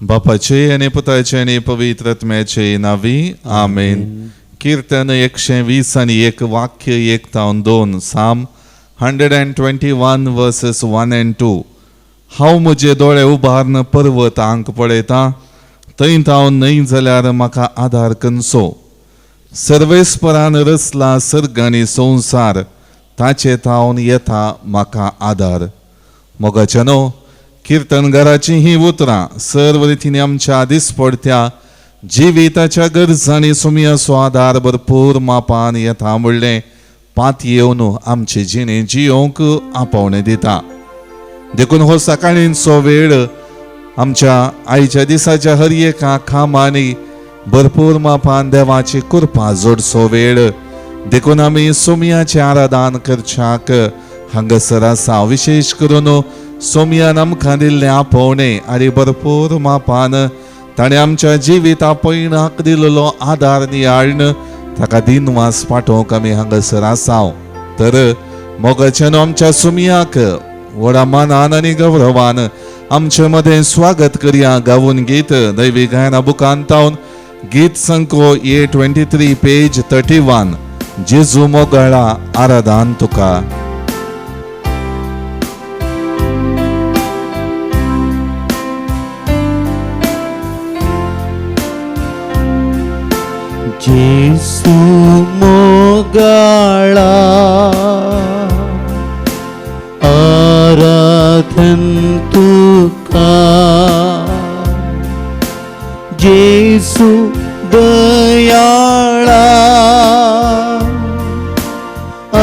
बापाचे आनी पुताचे आनी पवित्र आत्म्याचे नांवी आमेन. कीर्तन 120 आनी 1 वाक्य 1 तावन 2, Psalm 121 verses 1 and 2. हांव म्हजे दोळे उबारून पर्वतांक पळयतां, थंय तावन न्हय जाल्यार म्हाका आदार करचो. सर्वेस्परान रचला सर्ग आनी संवसार, ताचे तावन येता म्हाका आदार. मोगाच्यानो, कीर्तनगाराची ही उतरां सर्व रितीन आमच्या दिसपडत्या जिविताच्या गरजांनी सुमयाचो आदार भरपूर मापान येता म्हणलें पात येवन आमचे जिणे जियोंक आपोवणें दिता. देखून हो सकाळींचो वेळ आमच्या आयच्या दिसाच्या हर एका कामांनी भरपूर मापान देवाची कृपा जोडचो वेळ. देखून आमी सोमयाचें आराधन करच्याक हांगासर आसा. विशेश करून सोमयान आमकां दिल्लें आपोवणें आनी भरपूर मापान ताणें आमच्या जिविता पयणाक दिल्लो आदार नियाळून ताका दिनवास पाठोवंक आमी हांगासर आसा. तर मोगाच्यान आमच्या सुमयाक व्हडा मानान आनी गौरवान आमचे मदें स्वागत करया. गावून गीत दैवी गायना बुकान तावन गीत संको A23 page 31, जेजू मोगाळा आराधान तुका. जेसू मोगाळा आराधन तुका, जेसू दयाळा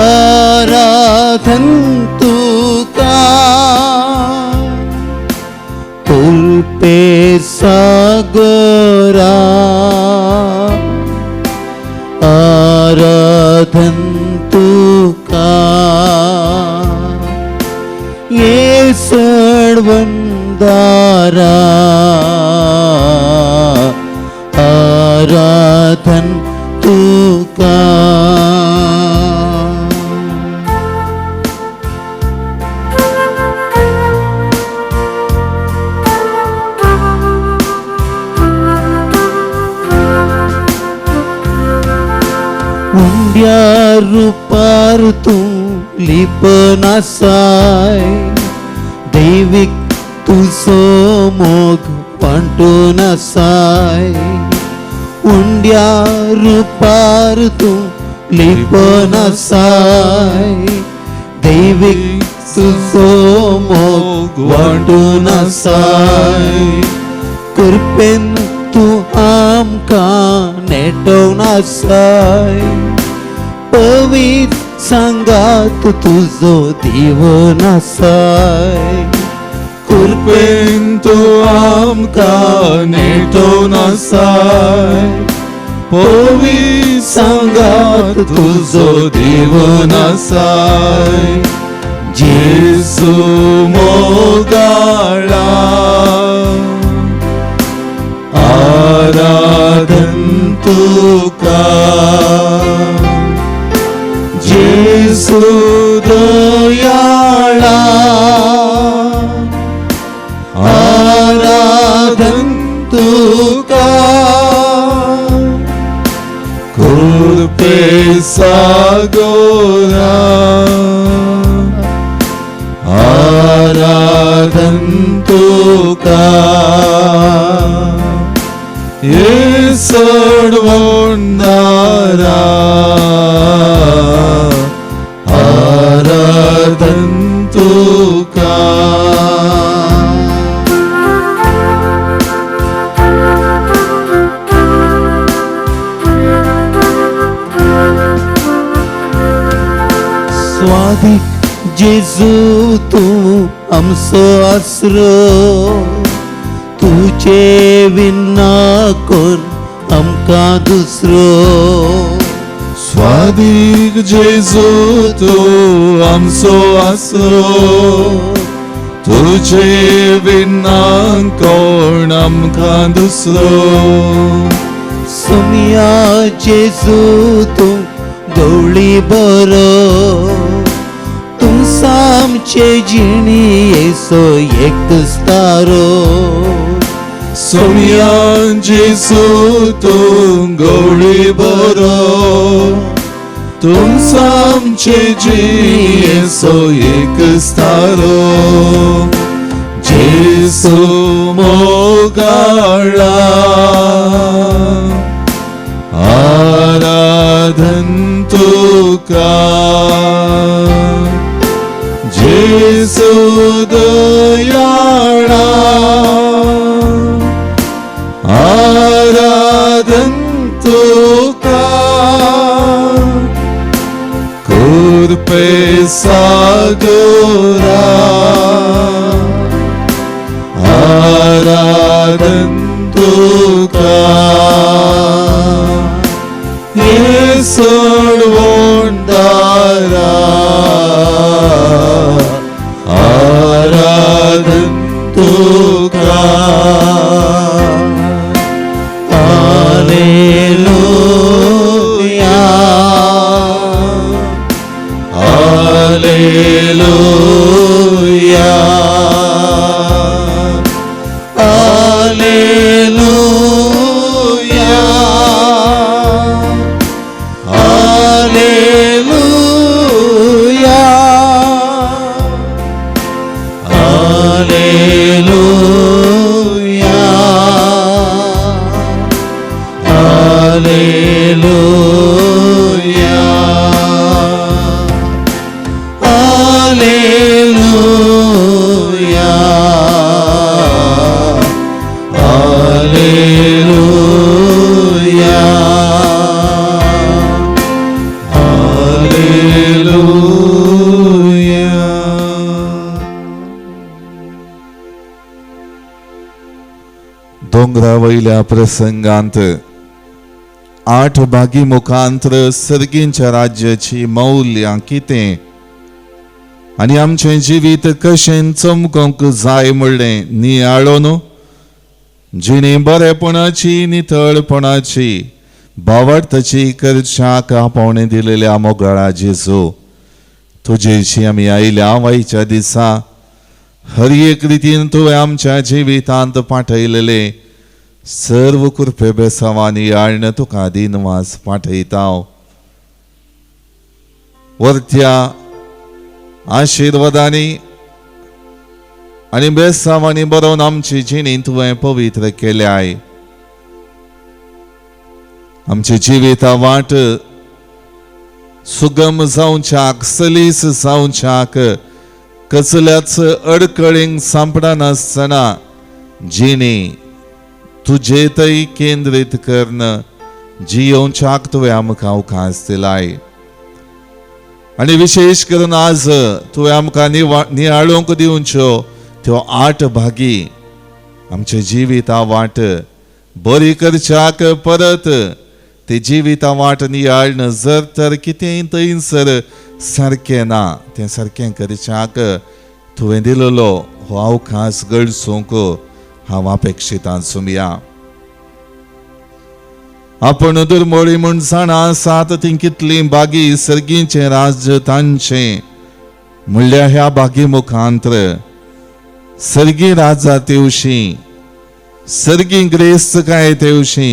आराधन तुका, तुलपे सागरा आराधन तुका, ये सडवंदारा आराधन तुका. उंड्या रुपार तूं लिपनासाय, दैवीक तुजो मोग वांटून आसाय. उंड्या रुपार तूं लिपनासाय, दैवीक तुजो मोग वांटून आसाय. कृपेन तूं आमकां नेटोवन आसाय, पवित्र सांगात तुजो दिवन आसाय. कृपेन तूं आमकां नेटोवन आसाय, पवित्र सांगात तुजो दिवन आसाय. जेजू मोगाळा आराधन तुका, जेजू दयाळा आराधन तुका, कृपे सागोरा आराधन तुका, ये सडवंदारा आराधन तुका. स्वादीक जेजू तूं आमचो आसरो, तुजे विना कोण आमकां दुसरो. स्वादीक जेजू तूं आमचो आसरो, तुजे विना कोण आमकां दुसरो. सुमिया जेजू तूं गवळी बरो, तूं आमचे जिणेचो एक तारो. सोम्या जेसू तूं गवळी बरो तूं आमचे जियेचो एक स्थारो जेसू मोगाळा आराधन तुका जेसू दयाळा आराधन तुका कृपे सागरा आराधन तुका हे सोडवणदारा आराधन तुका. Alleluia. Alleluia. Alleluia. Alleluia. Alleluia. Alleluia. Alleluia. Alleluia. Alleluia. दोंगरा वयल्या प्रसंगांत आठ भागी मुखांत्र सर्गींच्या राज्याची मौल्यां कितें आनी आमचें जिवीत कशें चमकोंक जाय म्हणलें नियाळो न्हू जिणे बरेपणाची नितळपणाची भावार्थाची करच्याक आपोवणें दिलेल्या मोगाळा जेजू तुजेशी आमी आयल्या वायच्या दिसा हर एक रितीन तुवें आमच्या जिवितांत पाठयलेले सर्व कृपे बेसावांनी आळण तुका दिनवास पाठयता. वरत्या आशिर्वादांनी आनी बेसावांनी बरोवन आमची जिणी तुवें पवित्र केल्याय. आमची जिविता वाट सुगम जावच्याक सलीस जावच्याक कसल्याच अडकळींक सांपडनासतना जिणी तुजे थंय केंद्रीत करन जियोवच्याक तुवें आमकां अवकाश दिलाय. आनी विशेश करून आज तुवें आमकां नियाळूंक दिवच्यो त्यो आठ भागी आमचे जिविता वाट बरी करच्याक परत ते जिविता वाट नियाळन जर तर कितेंय थंयसर सारकें ना तें सारकें करच्याक तुवें दिलेलो हो अवकाश गळसूंक हांव अपेक्षितां सुमया. आपण दुर्मोळी म्हूण जाणा आसात ती कितली बागी सर्गीचें राज्य तांचें म्हणल्यार ह्या बागी मुखांत्र सर्गी राजा तेवशी सर्गी ग्रेस्त काय तेवशी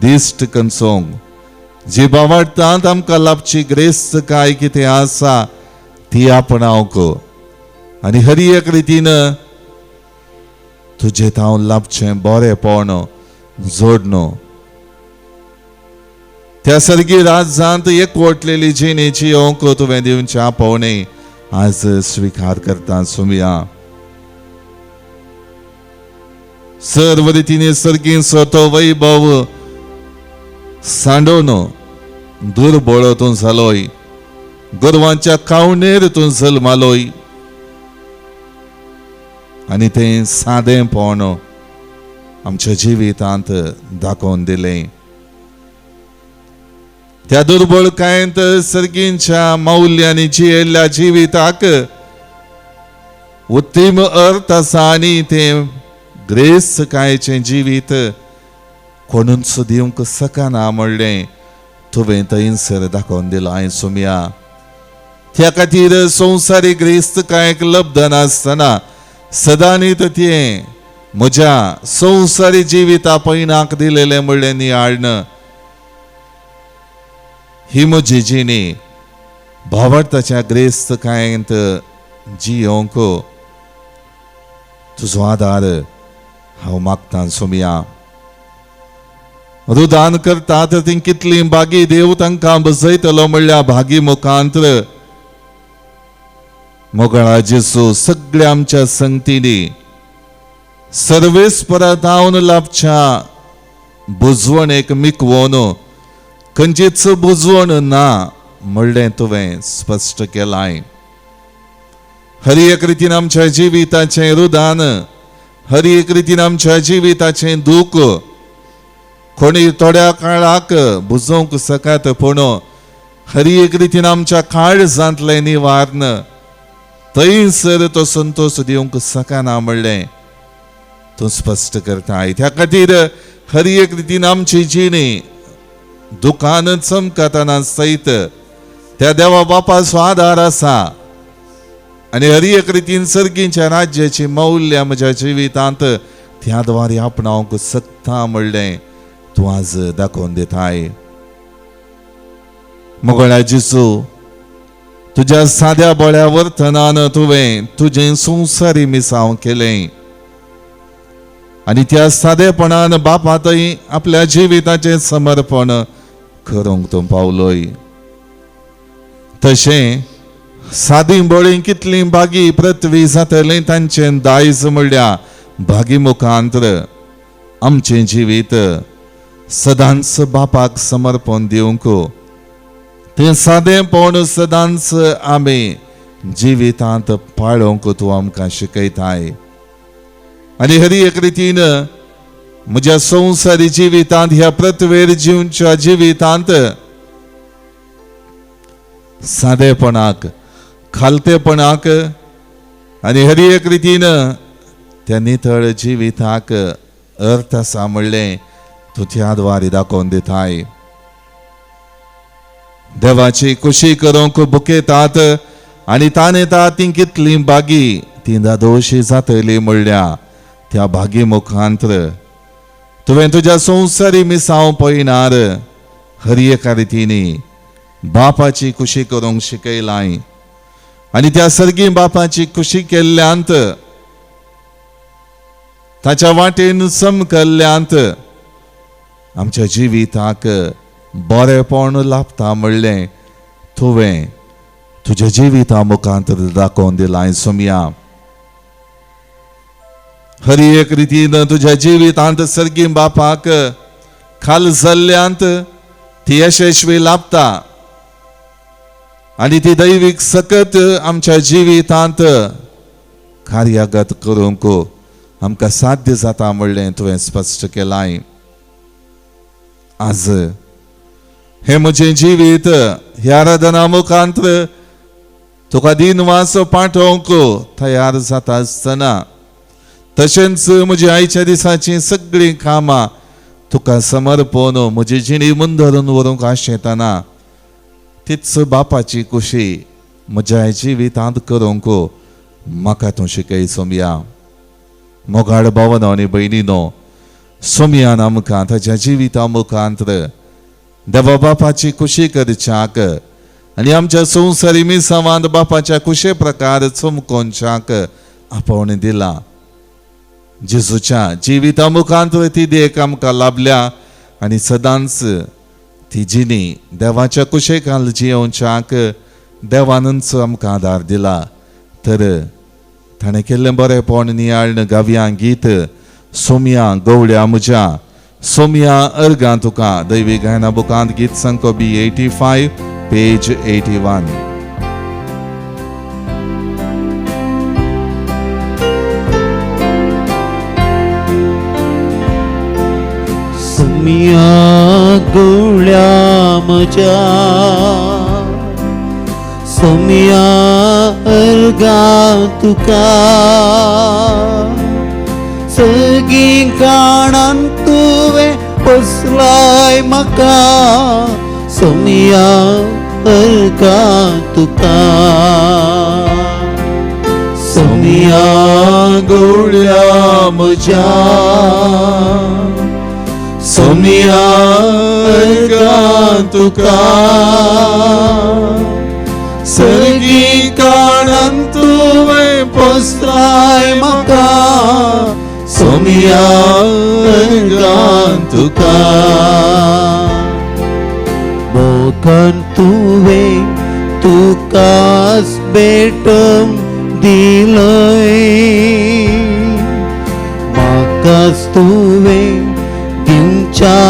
दिश्ट कनसोंग जी बावडटात आमकां लाभची ग्रेस्त काय कितें आसा ती आपणावंक आनी हर एक रितीन तुजें हांव लाभचें बरेंपण जोडणो त्या सर्गी राजांत एकवटलेली जिणेची अंक तुवें दिवच्या पावणे आज स्विकार करता सुमया. सर्व रितीने सर्गींचो तो वैभव सांडोवन दुर्बळ तूं जालोय गोरवांच्या कावणेर तूं जल्मालोय आनी तें सादेंपण आमच्या जिवितांत दाखोवन दिलें. त्या दुर्बळकायेंत सर्गींच्या मौल्यांनी जियेल्ल्या जिविताक उत्तीम अर्थ आसा आनी तें ग्रेस्तकायेचें जिवीत कोणूच दिवंक शकना म्हणलें तुवें थंयसर दाखोवन दिलां हांवें सुमया. त्या खातीर संवसारीक ग्रेस्तकायेक लब्ध नासतना सदांनीत तें म्हज्या संवसारी जिविता पयणाक दिलेलें म्हणलें नियाळण ही म्हजी जिणी भावार्थाच्या ग्रेस्तकायेंत जियोंक तुजो आदार हांव मागतां सोमया. रुदान करतात ती कितली बागी देव तांकां बसयतलो म्हणल्या भागी मुखांत्र मोगळा जेसू सगळ्या आमच्या संगतींनी सर्वेस्परातावन लाभच्या बुजवणेक मिकवोन खंयचीच बुजवण ना म्हणलें तुवें स्पश्ट केलाय. हर एक रितीन आमच्या जिविताचें रुदान, हर एक रितीन आमच्या जिविताचें दूख कोणी थोड्या काळाक बुजोवंक शकत, पूण हर एक रितीन आमच्या काळजांतलें निवारण थंयसर तो संतोश दिवंक शकना म्हणलें तूं स्पश्ट करताय. त्या खातीर हर एक रितीन आमची जिणी दुकान चमकतना सयत त्या देवा बापाचो आदार आसा आनी हर एक रितीन सर्गीच्या राज्याची मौल्य म्हज्या जिवितांत त्या द्वारे आपणावंक शकता म्हणलें तूं आज दाखोवन दिताय. मोगळ्या जेजू, तुज्या साद्या बळ्या वर्तनान तुवें तुजें संवसारी मिसांव केलें आनी त्या सादेपणान बापातय आपल्या जिविताचें समर्पण करूंक तूं पावलोय. तशें सादी बळी कितली बागी पृथ्वी जातली तांचें दायज म्हणल्या भागी मुखांत्र आमचें जिवीत सदांच बापाक समर्पण दिवंक तें सादेपण सदांच आमी जिवितांत पाळोवंक तूं आमकां शिकयताय. आनी हर एक रितीन म्हज्या संवसारी जिवितांत ह्या पृथ्वेर जिवच्या जिवितांत सादेपणाक, खालतेपणाक आनी हर एक रितीन त्या नितळ जिविताक अर्थ आसा म्हणलें तूं त्या द्वारे दाखोवन दिताय. देवाची खुशी करूंक बुकेतात आनी ताणें ती कितली बागी ती दादोशी जातली म्हणल्या त्या भागी मुखांत्र तुवें तुज्या संवसारी मिसांव पळयनार हर एका रितीनी बापाची खुशी करूंक शिकयलाय आनी त्या सर्गी बापाची खुशी केल्ल्यांत ताच्या वाटेन चमकल्ल्यांत आमच्या जिविताक बरेपण लाभता म्हणलें तुवें तुज्या जिविता मुखांत दाखोवन दिलाय सोमया. हर एक रितीन तुज्या जिवितांत सर्गी बापाक खाल जाल्ल्यांत ती यशस्वी लाभता आनी ती दैवीक सकत आमच्या जिवितांत कार्यागत करूंक आमकां साध्य जाता म्हणलें तुवें स्पश्ट केलाय. आज हें म्हजें जिवीत ह्या आराधना मुखांत्र तुका दिनवास पाठोवंक तयार जाता आसतना तशेंच म्हजी आयच्या दिसाचीं सगळीं कामां तुका समर्पण म्हजी जिणी मुंदरून व्हरूंक आशेतना तीच बापाची खुशी म्हज्या जिवितांत करूंक म्हाका तूं शिकय सोमया. मोगाळ भावनो आनी भयणीनो, सोमयान आमकां ताच्या जिविता मुखांत्र देवा बापाची खुशी करच्याक आनी आमच्या संवसारी मिसावांत बापाच्या खुशे प्रकार चमकोवच्याक आपोवणें दिला. जेजूच्या जिविता मुखांत ती देख आमकां लाभल्या आनी सदांच ती जिणी देवाच्या कुशेखाल जियोवच्याक देवानूच आमकां आदार दिला. तर ताणें केल्लें बरेंपण नियाळण गावया गीत सोमया गवळ्या म्हज्या सोमया अर्गां तुका. दैवी गायना बुकांत गीत संको बी 85 पेज 81. सोमया गवळ्या म्हज्या सोमया अर्गां तुका सगळीं काणान तुवें पोसलाय म्हाका सोमया अर्गां तुका. सोमया सोमिया गवळ्या म्हज्या सोमिया अर्गां तुका सर्गी काणान तुवें पोसलाय म्हाका सोमिया अर्गां तुका मोगान तुवें तुकाच भेटम दिलय म्हाकाच तुवें दिवच्या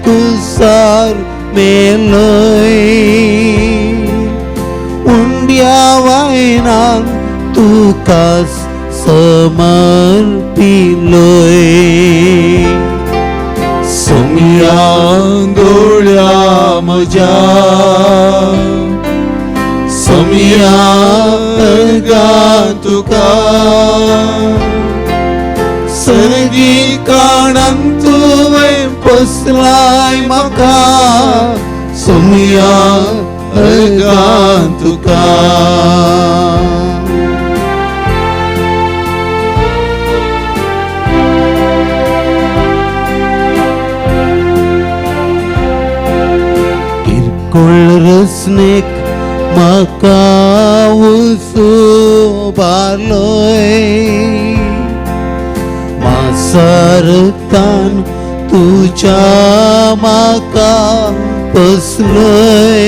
कुसार मेलय उंड्या वायनान तुकाच समर्पिलय सोमिया गोळ्या म्हज्या सोमिया अर्गां तुका सर्गी काणान तुवें पोसलाय म्हाका सोमिया अर्गां तुका. किरकोळ रचनेक म्हाका उबारलोय मासारतान तुज्या म्हाका पसलय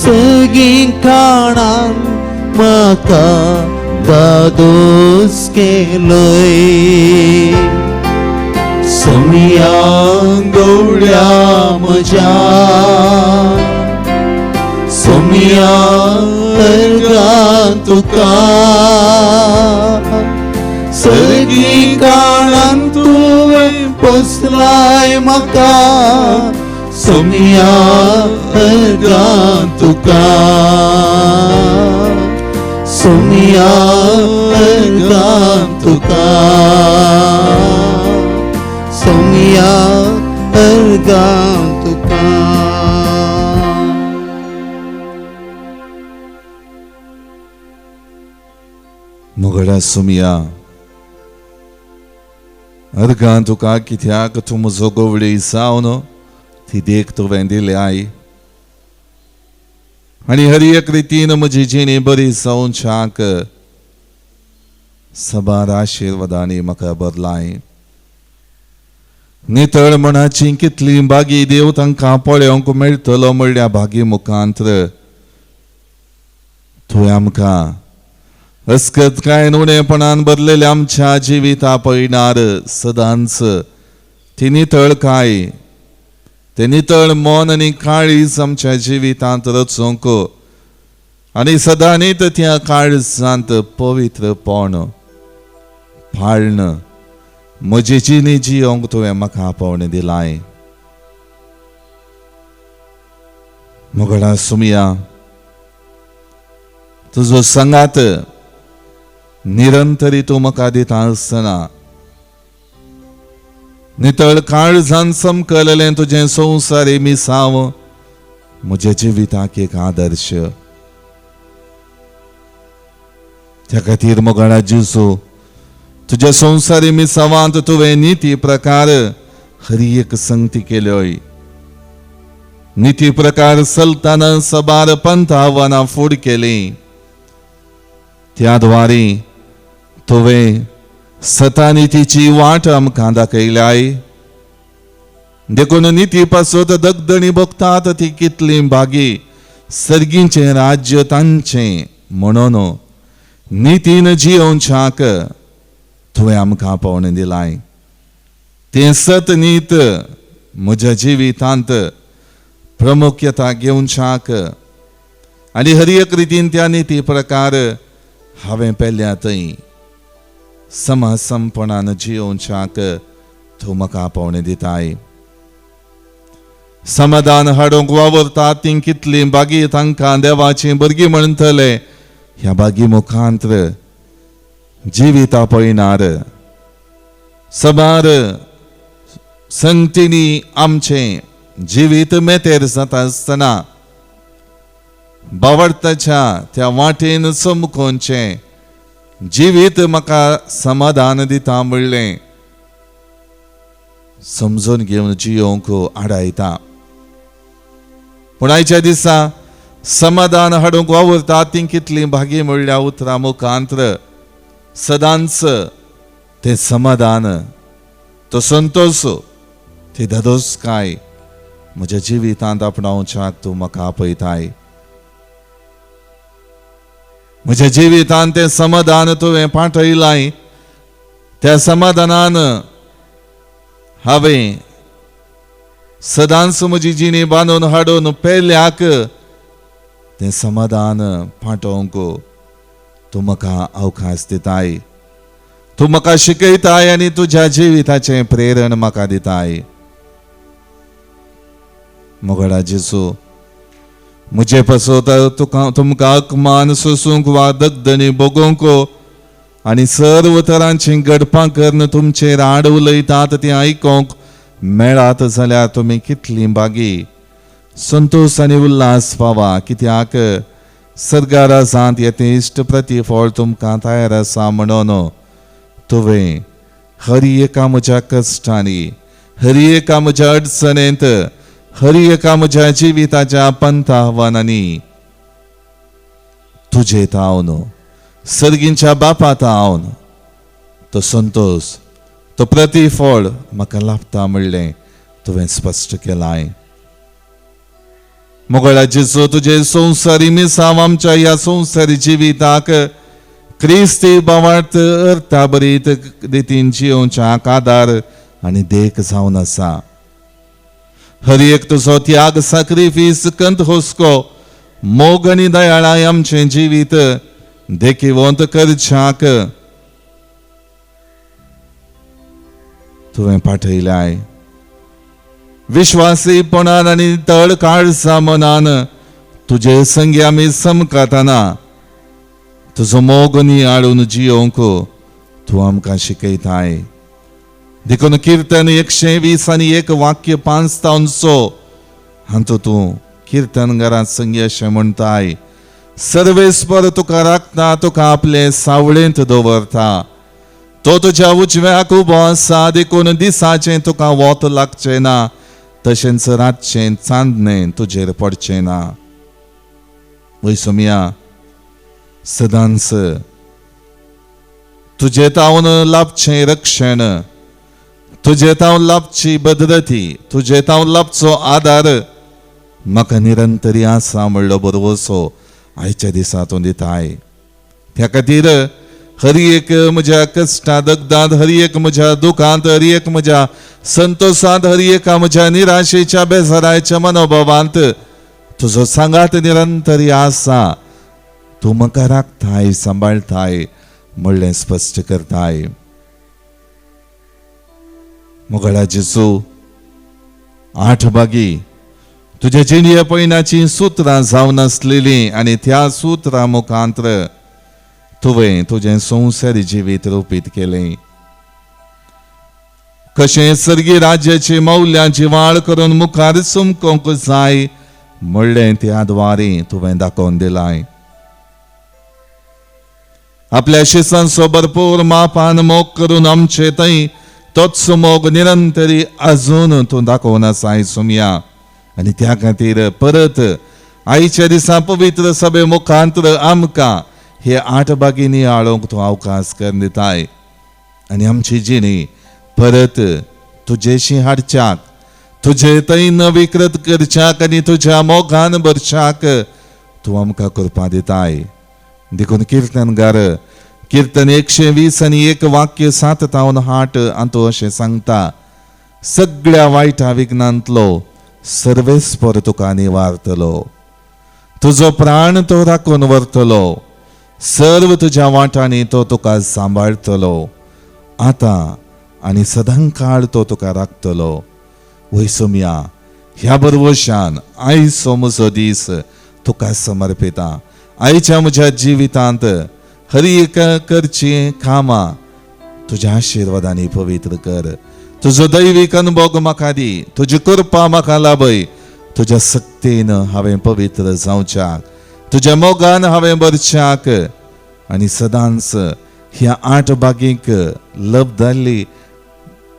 सगळीं काणान म्हाका दादोस केलय सोमिया गवळ्या म्हज्या सोमिया अर्गां तुका सर्गी काणान तुवें पोसलाय म्हाका सोमिया अर्गां तुका सोमिया अर्गां तुका सोमिया अर्गां तुका. मोगडा सुमिया अर्गां तुका कित्याक तूं म्हजो गवळी जावन ती देख तुवें दिल्याय आनी हर एक रितीन म्हजी जिणी बरी जावच्याक सबार आशिर्वादांनी म्हाका बदलाय. नितळ मनाची कितली बागी देव तांकां पळोवंक मेळटलो म्हणल्या भागी मुखांत्र तुवें आमकां अस्कत कांय उणेपणान बदलेल्या आमच्या जिविता पळयणार सदांच ती नितळ काय ते नितळ मन आनी काळीज आमच्या जिवितांत रचूंक आनी सदांनीत त्या काळजांत पवित्रपण पाळण म्हजी जिणी जियोंक तुवें म्हाका आपोवणें दिलाय. मोगडा सुमिया तुजो संगात निरंतरी तूं म्हाका दिता आसतना नितळ काळजान समकलेलें तुजें संवसारी मिसांव म्हज्या जिविताक एक आदर्श. त्या खातीर मोगाळा जेजू तुज्या संवसारी मिसावांत तुवें निती प्रकार हर एक संगती केल्योय. निती प्रकार चलतना सबार पंथ आव्हानां फूड केली. त्या द्वारे तुवें सतानितीची वाट आमकां दाखयल्याय. देखून निती पासत दगदणी भोगतात ती कितली भागी सर्गीचें राज्य तांचें म्हणून नितीन जियोवच्याक तुवें आमकां पावणें दिलाय. तें सत नीत म्हज्या जिवितांत प्रमुख्यता घेवच्याक आनी हर एक रितीन त्या निती प्रकार हांवें पेल्या थंय समासमपणान जियोवच्याक तूं म्हाका पावणें दिताय. समाधान हाडूंक वावुरतात तीं कितलीं बागी तांकां देवाचीं भुरगीं म्हणटले ह्या बागी मुखांत्र जिविता पळयणार सबार संगतींनी आमचें जिवीत मेतेर जाता आसतना बावडताच्या त्या वाटेन चमकोवचें जिवीत म्हाका समाधान दिता म्हणलें समजून घेवन जियोंक आडायता. पूण आयच्या दिसा समाधान हाडूंक वावुरता तीं कितलीं भागी म्हणल्या उतरां मुखांत्र सदांच तें समाधान, तो संतोश, ती धादोसकाय म्हज्या जिवितांत आपणावच्याक तूं म्हाका आपयताय. म्हज्या जिवितांत तें समाधान तुवें पाठयलाय, त्या समाधानान हांवें सदांच म्हजी जिणी बांदून हाडून पेल्याक तें समाधान पाठोवंक तूं म्हाका अवकाश दिताय. तूं म्हाका शिकयताय आनी तुज्या जिविताचें प्रेरण म्हाका दिताय. मोगडा जेजू, म्हजे पासत तुका तुमकां अकमान सोसूंक वा दगदणी भोगोवंक आनी सर्व तरांचीं घडपां करून तुमचेर आड उलयतात तीं आयकोंक मेळात जाल्यार तुमी कितलीं बागी संतोश आनी उल्हास पावा, कित्याक सर्गाराजांत येते इश्ट प्रतिफळ तुमकां तयार आसा. म्हणून तुवें हर एका म्हज्या कश्टांनी, हर एका म्हज्या अडचणेंत, हर एका म्हज्या जिविताच्या पंथ आव्हानांनी तुजे तावन सर्गींच्या बापा तावन तो संतोश, तो प्रतिफळ म्हाका लाभता म्हणलें तुवें स्पश्ट केलाय. मोगळा जेजू, तुजे संवसारी मिसांव आमच्या ह्या संवसारी जिविताक क्रिस्ती बावार्थ अर्था बरीत रितीन जियोवच्याक आदार आनी देख जावन आसा. हर एक तुजो त्याग, साक्रिफीस, कंत, हुस्को, मोग आनी दयाळाय आमचें जिवीत देखिवंत करच्याक तुवें पाठयलाय. विश्वासीपणान आनी तळ काळजा मनान तुजे संगी आमी समकाताना तुजो मोग नियाळून जियोवंक तूं आमकां शिकयताय. देखून किर्तन 120 आनी 1 वाक्य 5 तावन 6 हातूंत तूं किर्तनगारां संगी अशें म्हणटाय, सर्वेस्पर तुका राखता, तुका आपले सावळेंत दवरता. तो तुज्या उजव्याक उबो आसा, देखून दिसाचें तुका वत लागचें ना, तशेंच रातचें चांदणें तुजेर पडचें ना. वय सोमया, सदांच तुजे तावन लाभचें रक्षण, तुजे तावन लाभची भद्रती, तुजे तावन लाभचो आदार म्हाका निरंतरी आसा म्हणलो भरवसो आयच्या दिसा तूं दिताय. त्या खातीर हर एक म्हज्या कश्टा दगदांत, हर एक म्हज्या दुखांत, हर एक म्हज्या संतोषांत, हर एका म्हज्या निराशेच्या बेजाराच्या मनोभावांत तुजो सांगात निरंतरी आसा. तूं म्हाका राखताय, सांबाळताय म्हणलें स्पश्ट करताय. मोगळा जेजू, आठ बागी तुज्या जिणये पयणाची सुत्रां जावन आसलेलीं आनी त्या सुत्रां मुखांत्र तुवें तुजें संवसारी जिवीत रोपीत केलें. कशें सर्गी राज्याची मौल्याची वाळ करून मुखार चमकोवंक जाय म्हणलें त्या द्वारे तुवें दाखोवन दिलाय. आपल्या शिसांचो भरपूर मापान मोग करून आमचे थंय तोच मोग निरंतरी अजून तूं दाखोवन आसाय सोमया. आनी त्या खातीर परत आयच्या दिसा पवित्र सभे मुखांत्र आमकां हे आठ बागींनी आळोवंक तूं अवकाश करून दिताय आनी आमची जिणी परत तुजेशी हाडच्याक, तुजे थंय नवीकृत करच्याक आनी तुज्या मोगान भरच्याक तूं आमकां कृपा दिताय. देखून किर्तनगार किर्तन 120 आनी 1 वाक्य 7 तावन 8 हातूंत अशें सांगता, सगळ्या वायटा विघ्नांतलो सर्वेस्पर तुका निवारतलो, तुजो प्राण तो राखून व्हरतलो, सर्व तुज्या वाटांनी तो तुका सांबाळतलो, आतां आनी सदांकाळ तो तुका राखतलो. वय सोमया, ह्या भरवशान आयचो म्हजो दीस तुका समर्पिता. आयच्या म्हज्या जिवितांत हर एक करची कामां तुज्या आशिर्वादांनी पवित्र कर. तुजो दैवीक अनुभव म्हाका दी, तुजी कृपा म्हाका लाभय. तुज्या सक्तीन हांवें पवित्र जावच्याक, तुज्या मोगान हांवें बरच्याक आनी सदांच ह्या आठ बागींक लब्दाल्ली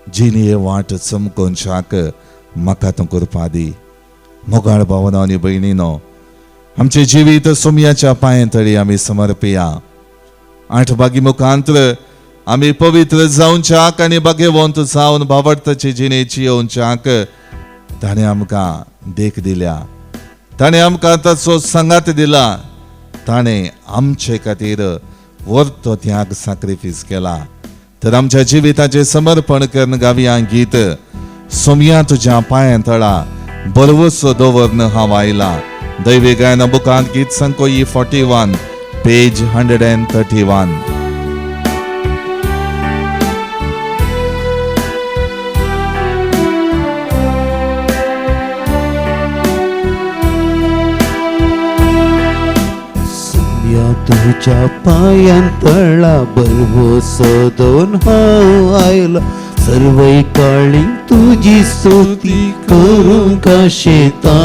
जिणये वाट चमकोवच्याक म्हाका तूं कृपा दी. मोगाळ भावना आनी भयणीनो, आमचें जिवीत सोमयाच्या पांये तळी आमी समर्पिया. आठ बागी मुखांत्र आमी पवित्र जावच्याक आनी भाग्यवंत जावन भावार्थाची जिणेची येवच्याक ताणें आमकां देख दिल्या, ताणें आमकां ताचो सांगात दिला, ताणें आमचे खातीर वर्तो त्याग साक्रिफीस केला. तर आमच्या जिविताचें समर्पण करून गावया गीत सोमया तुज्या पांयां तळा बरवसो दवरन हांव आयला. दैवी गायना बुकांत गीत संकोई 41 पेज 131. तुझ्या पायान तळा बरवसो दोन हांव आयला, सर्वय काळी तुजी स्तुती करूंक आशेता.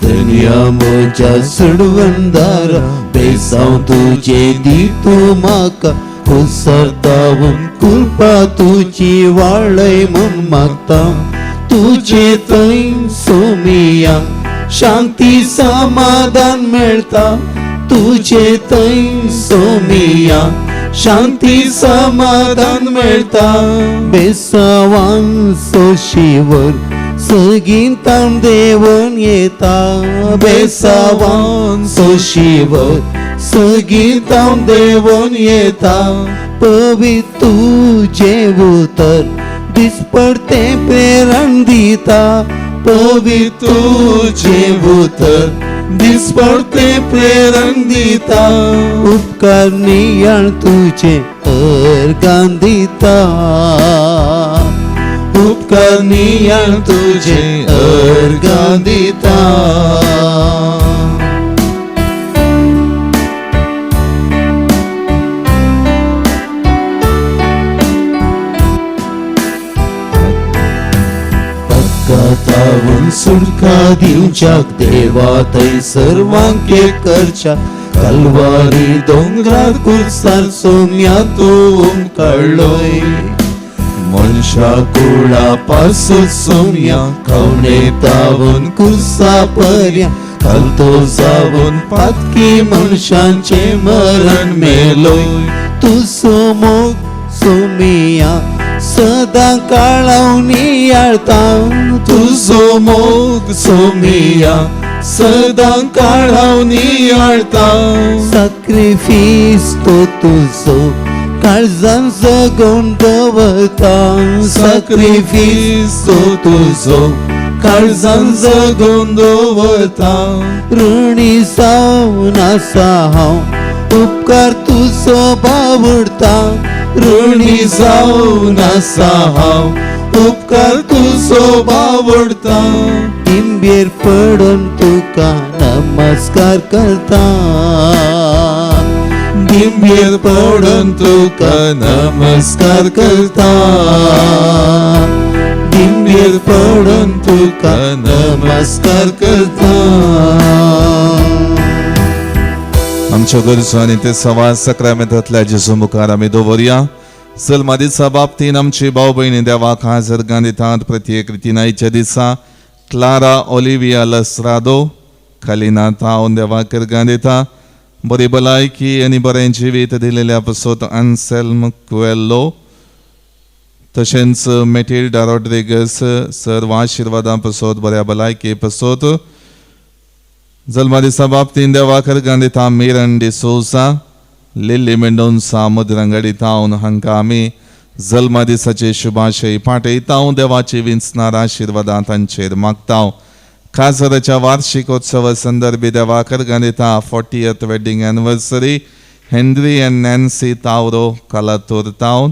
धन्या म्हज्या सडवंदारा बेसांव तुजे दी तूं म्हाका, कुसरतावून कृपा तुजी वाळय म्हूण मागता. तुजे थंय सोमिया शांती समाधान मेळटा, तुझे थंय सोमिया शांती समाधान मेळटा. बेसावान सोशिवर सगीतान देवन येता, बेसावान सोशिवर सगीतान देवन येता. पवित्र तुझे उतर दिसपडते प्रेरण दिता, पवित्र तुझे उतर दिसपडते प्रेरण दिता. उपकार नियाळ तुझे अर्गान दिता, उपकार नियाळ तुझे अर्गान दिता. तावून सुटका दिवच्याक देवा थंय सर्वांक एक करच्या, कलवारी दोंगरार कुर्सार सोम्या तूं काडलोय. मनशा कुळा पासून सोम्या कवणे तावून कुर्सा पर्या, कलतो जावन पातकी मनशांचे मरण मेलोय. तुजो मोग सोमिया सदां काळाव नियाळता, तुजो मोग सोमिया सदां काळाव नियाळता. साक्रिफीस तो तुजो काळजान जगोवन दवरता, साक्रिफीस तो तुजो काळजान जगोवन दवरता. ऋणी जावन आसा हांव उपकार तुजो बावडता, ऋणी जावन आसा हांव उपकार तुजो बावडता. दिंबेर पडून तुका नमस्कार करता, दिंबेर पडून तुका नमस्कार करता, दिंबेर पडून तुका नमस्कार करता. आमच्यो गरजो आनी ते सवास सक्रामेंतांतल्या जेजू मुखार आमी दवरया. सलमा दिसा बाबतीन आमची भाव भयणी देवाक हाजर दितात. प्रत्येक रितीनायच्या दिसा क्लारा ओलिविया लसरादो खालिना तावन देवाक दिता. बरी भलायकी आनी बरें जिवीत दिलेल्या पसत आन्सेल्म कुएल्लो तशेंच मेटिल्डा रॉड्रिगस सर्व आशिर्वादां पसत बऱ्या भलायकी पसत. जल्मा दिसा बाबतीन देवाक दिता मिरन डिसोजा लिल्ली मेंडोन्सा मुद्रंगडी तावन हांकां आमी जल्मा दिसाचे शुभाशय पाठयता. देवाची विंचणार आशिर्वादां तांचेर मागता. काजराच्या वार्षिकोत्सवा संदर्भी देवाक दिता 40th wedding anniversary Henry and Nancy Tauro Kalathur town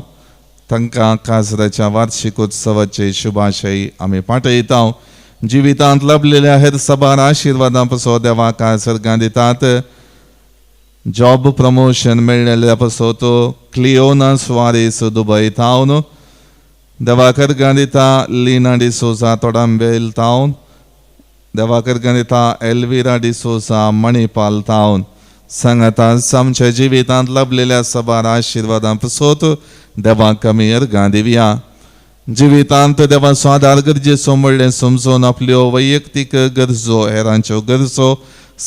तांकां काजराच्या वार्षिकोत्सवाचे शुभाशय आमी पाठयता. जिवितांत लभलेल्या हेर सबार आशिर्वादां पसो देवाक काजर दितात. Job promotion मेळ्ळेल्या पसो Cliona Soares Dubai तावन देवाकर दिता. लिना डिसोजा तोडांबेल तावन देवाकर गणिता एल्विरा डिसोजा मणिपाल तावन सांगाता आमच्या जिवितांत लाभलेल्या सबार आशिर्वादां पसोत देवाक आमी अर्गां दिवया. जिवितांत देवाचो आदार गरजेचो म्हणलें समजून आपल्यो वैयक्तीक गरजो हेरांच्यो गरजो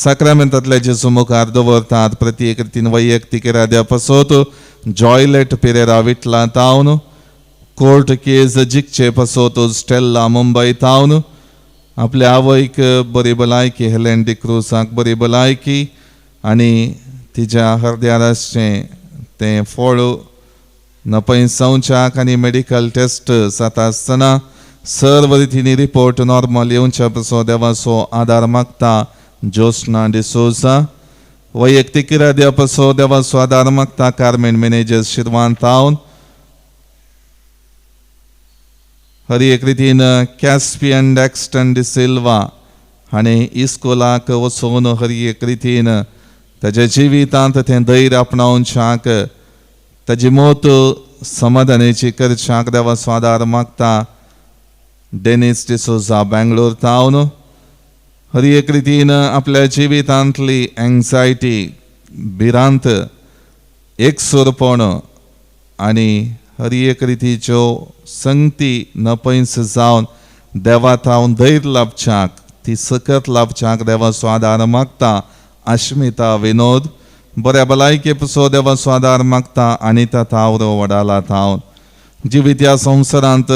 साक्रामेंतांतल्या जेजू मुखार दवरतात. प्रत्येक रितीन वैयक्तीक इराद्या पसोत जॉयलेट पिरेरा विटला तावन, कोर्ट केस जिखचे पसोत स्टेल्ला मुंबय तावन, आपल्या आवयक बरी भलायकी हेलेन डिक्रूजाक बरी भलायकी आनी तिज्या हृदयार आसचें तें फळ नपयसांवच्याक आनी मेडिकल टेस्ट जाता आसतना सर्व रितींनी रिपोर्ट नॉर्मल येवच्या पसो देवाचो आदार मागता ज्योत्सना डिसोजा. वैयक्तीक इराद्या पसो देवाचो आदार मागता कार्मेन मॅनेजर शिरवान तावन. हर एक रितीन कॅस्पियन डॅक्स्टन डिसिल्वा हाणें इस्कोलाक वचून हर एक रितीन ताज्या जिवितांत तें धैर्य आपणावच्याक ताजी मौत समाधानाची करच्याक देवाचो आदार मागता डेनिस डिसोजा बेंगलोर तावन. हर एक रितीन आपल्या जिवितांतली एंग्जायटी भिरांत एकसुरपण आनी हर एक रितीच्यो संगती नपयस जावन देवा थावन धैर्य लाभच्याक ती सकत लाभच्याक देवाचो आदार मागता आश्मिता विनोद. बऱ्या भलायके पसो देवाचो आदार मागता अनिता थावरो वडाला थावन. जिवीत ह्या संवसारांत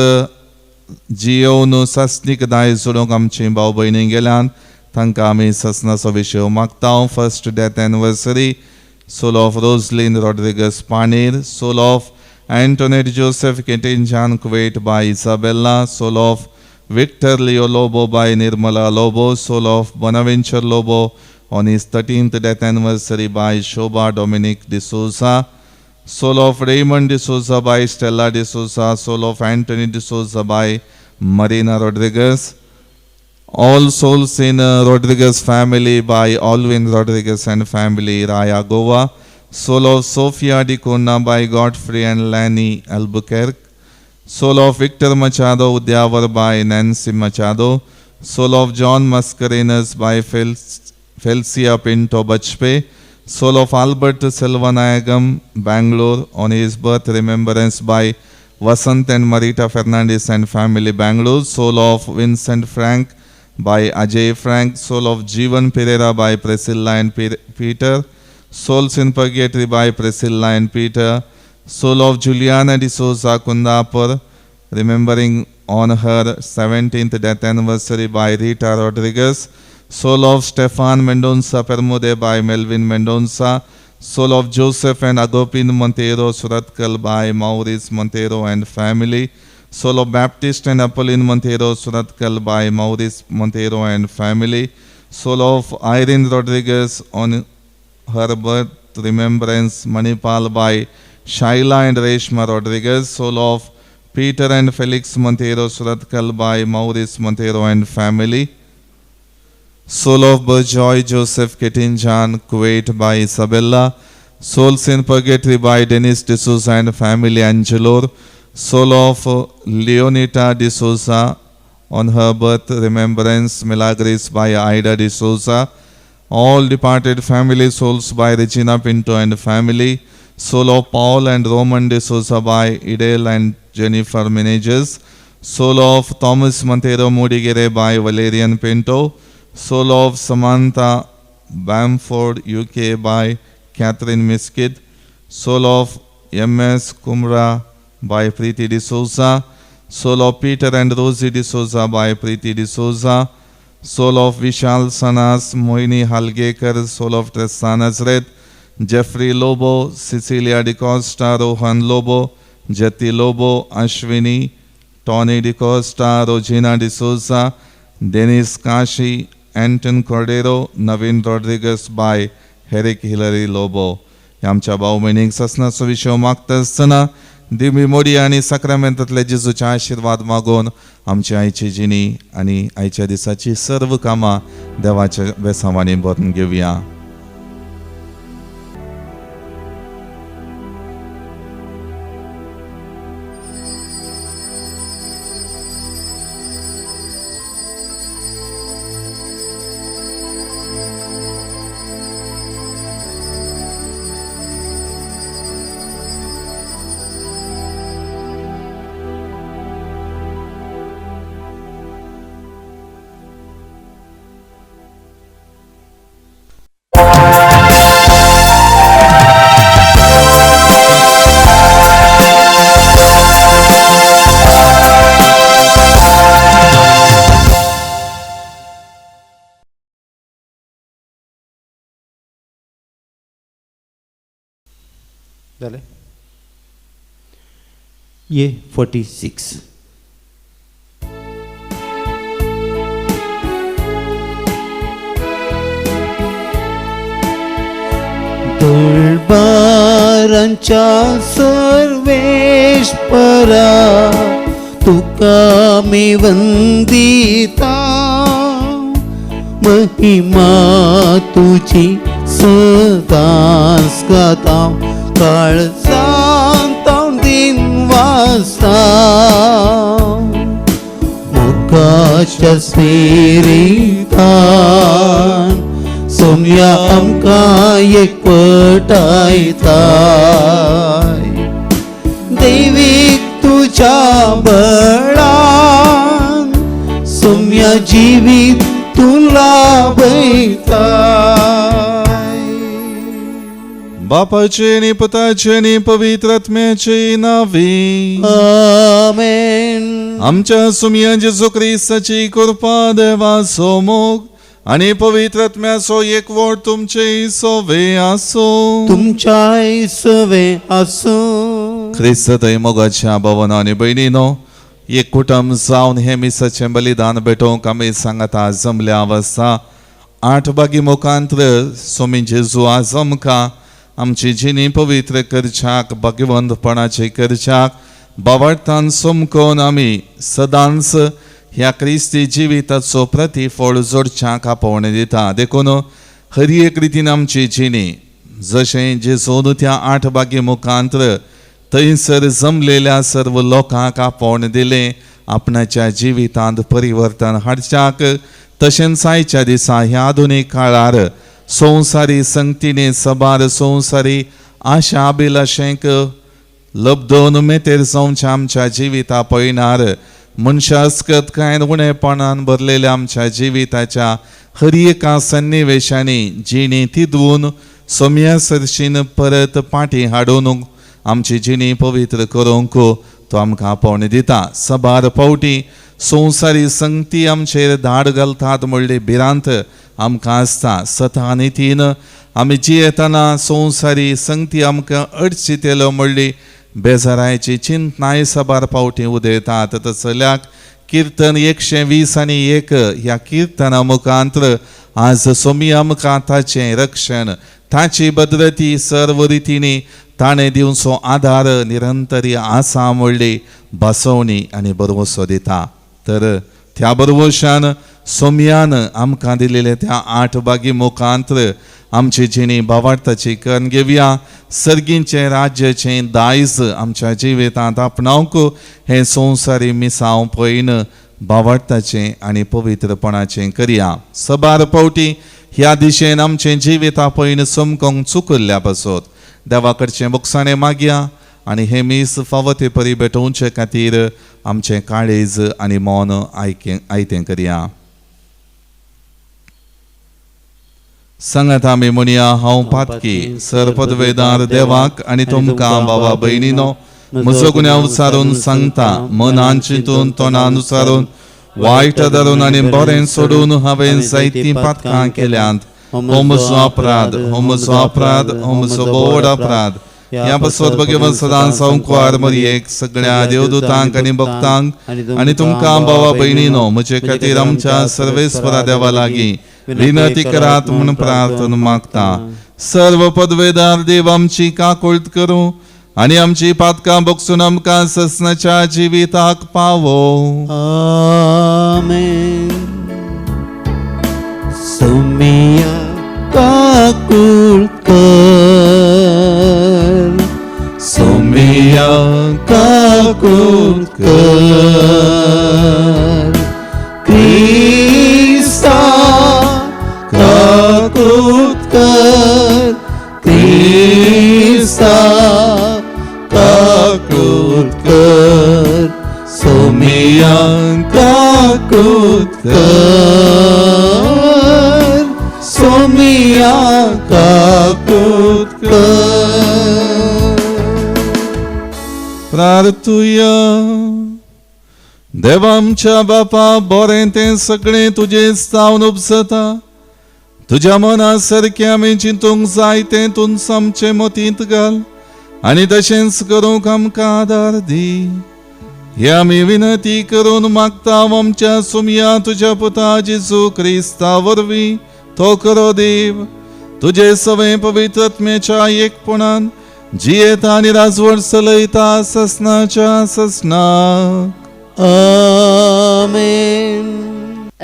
जियोवन सासणीक दायज जोडूंक आमची भाव भयणी गेल्यान तांकां आमी ससनाचो विशय मागता. First death anniversary soul of Roslin Rodrigues Paner, soul of Antoinette Joseph Ketinjan Kuwait by Isabella, soul of Victor Leo Lobo by Nirmala Lobo, soul of Bonaventure Lobo on his 13th death anniversary by Shobha Dominic D'Souza, soul of Raymond D'Souza by Stella D'Souza, soul of Anthony D'Souza by Marina Rodriguez, all souls in Rodriguez family by Alvin Rodriguez and family, Raya Goa, soul of Sophia D'Cunha by Godfrey and Lanny Albuquerque, soul of Victor Machado Udyavar by Nancy Machado, soul of John Mascarenas by Felcia Pinto Bachpe, soul of Albert Selvanayagam, Bangalore, on his birth remembrance by Vasant and Marita Fernandez and family, Bangalore, soul of Vincent Frank by Ajay Frank, soul of Jeevan Pereira by Priscilla and Peter, souls in purgatory by Priscilla and Peter, soul of Juliana D'Souza Kundapur, remembering on her 17th death anniversary by Rita Rodriguez, soul of Stefan Mendonça Permude by Melvin Mendonça, soul of Joseph and Agopin Monteiro Suratkal by Maurice Monteiro and family, soul of Baptist and Apolline Monteiro Suratkal by Maurice Monteiro and family, soul of Irene Rodriguez on her birth remembrance Manipal by Shaila and Reshma Rodriguez, soul of Peter and Felix Monteiro Suratkal by Maurice Monteiro and family, soul of Berjoy Joseph Ketinjan Kuwait by Isabella, souls in purgatory by Dennis D'Souza and family Angelor, soul of Leonita D'Souza on her birth remembrance Milagris by Ida D'Souza, all departed family souls by Regina Pinto and family, soul of Paul and Roman D'Souza by Idel and Jennifer Menezes, soul of Thomas Monteiro Mudigere by Valerian Pinto, soul of Samantha Bamford UK by Catherine Miskit, soul of M.S. Kumra by Preeti D'Souza, soul of Peter and Rosie D'Souza by Preeti D'Souza, soul of Vishal Sanas, Mohini Halgekar, soul of Tressa Nazareth, Jeffrey Lobo, Cecilia D'Costa, Rohan Lobo, Jyoti Lobo, Ashwini, Tony D'Costa, Rojina D'Souza, Dennis Kashi, Anton Cordero, Naveen Rodriguez by Herrick Hillary Lobo. आमच्या भाऊ भयणीक ससनाचो विशय मागता आसतना दिमी मोडी आनी साक्रामेंतांतल्या जेजूचे आशिर्वाद मागून आमची आयची जिणी आनी आयच्या दिसाची सर्व कामां देवाच्या बेसांवांनी भरून घेवया. जालें. ये 46. दळबारांच्या सर्वेस्परा, तुका मी वंदिता. महिमा तुझी सदांच गाता, काळजांत दिन वासा. मुखाच्या स्पिरितान सोम्या आमकां एकवटायताय. दैवीक तुझ्या बळान सोम्या जिवीत तुला वयताय. बापाचे आणि पुताचे आणि पवित्र आत्म्याचे नावे. आमेन. आमच्या सुमिया जेजू क्रिस्ताची कृपा, देवाचो मोग आणि पवित्र आत्म्याचो एकवट तुमचे सोवे आसो. तुमच्याय सवे आसूं. क्रिस्त थंय मोगाच्या भवन आनी भयणीनो, एक कुटुंब जावन हें मिसाचें बलिदान भेटोवंक आमी सांगाता जमल्या आसा. आठ बागी मुखांत्र सोमी जेजू आज आमकां आमची जिणी पवित्र करच्याक, भाग्यवंतपणाची करच्याक बावडतान समकोन आमी सदांच ह्या क्रिस्ती जिविताचो प्रतिफळ जोडच्याक आपोवणें दिता. देखून हर एक रितीन आमची जिणी जशें जेजून त्या आठ बागी मुखांत्र थंयसर जमलेल्या सर्व लोकांक आपोवणें दिलें आपणाच्या जिवितांत परिवर्तन हाडच्याक, तशेंच आयच्या दिसा ह्या आधुनीक काळार संवसारी संगतीने सबार संवसारी आशा अभिलाशेंक लब्दोन मेतेर जावच्या आमच्या जिविता पळयणार मनशास्कत कांय उणेपणान भरलेल्या आमच्या जिविताच्या हर एका सन्निवेशांनी जिणी तिदवून सोम्या सरशीन परत पाटी हाडून आमची जिणी पवित्र करूंक तो आमकां आपोवणें दिता. सबार फावटी संवसारी संगती आमचेर धाड घालतात म्हणली भिरांत आमकां आसता. सता नितीन आमी जियेतना संवसारी संगती आमकां अडचितेलो म्हणली बेजारायची चिंतनाय सबार फावटी उदयतात. तसल्याक किर्तन 120 आणि 1 ह्या किर्तना मुखांत्र आज सोमी आमकां ताचें रक्षण, ताची भद्रती, सर्व रितींनी ताणें दिवचो आदार निरंतरी आसा म्हणली बसवणी आनी बरवसो दिता. तर त्या बरवशान सोमयान आमकां दिलेले त्या आठ बागी मुखांत्र आमची जिणी भावार्थाची करून घेवया. सर्गींचें राज्याचें दायज आमच्या जिवितांत आपणावंक हें संवसारी मिसांव पळयन भावार्थाचें आनी पवित्रपणाचें करया. सबार फावटी ह्या दिशेन आमचें जिविता पळयन समकोंक चुकल्ल्या पासत देवा कडचें बोगसाणें मागया आनी हें मीस फावो ते परी भेटोवचे खातीर आमचें काळीज आनी मन आयकें आयतें करया. सांगात आमी म्हणया, हांव पातकी सरपदवेदार देवाक आनी तुमकां बाबा भयणीनो म्हजो गुन्यांव सारून सांगता. मनान चिंतून, तोंडान उचारून, वायट धरून आनी बरें सोडून हांवें जायतीं पातकां केल्यांत. हो म्हजो अपराध, हो म्हजो अपराध, हो म्हजो बोड अपराध. ह्या पासत भगवंत सदां संकुवार मरियेक, सगळ्या देवदूतांक आनी भक्तांक आनी तुमकां भावा भयणीनो म्हजे खातीर आमच्या सर्वेस्परा देवा लागीं विनंती करात म्हूण प्रार्थना मागता. सर्व पदवेदार देव आमची काकुळट करूं आनी आमची पातकां बगसून आमकां ससनाच्या जिविताक पावो. आमेन. सोमिया काकुळट कर, सोमिया काकुळट कर, क्रिस्ता काकुळट कर, क्रिस्ता काकुळट कर, सोमिया काकुळट कर, सोमिया काकुळट कर. प्रार्थुया. देवा आमच्या बापा, बरें तें सगळें तुजें जावन उपजता. तुज्या मना सारकें आमी चिंतूंक जाय तें तूं आमचे मतींत घाल. आनी तशेंच करूंक आमकां आदार दी. हे आमी विनंती करून मागता आमच्या सुमया तुज्या पुता जेजू क्रिस्ता वरवीं. तो करो देव तुजे सवे पवित्र आत्म्याच्या एकपणान जियेता आनी राजवट चलयता ससनाच्या ससनाक. आमेन.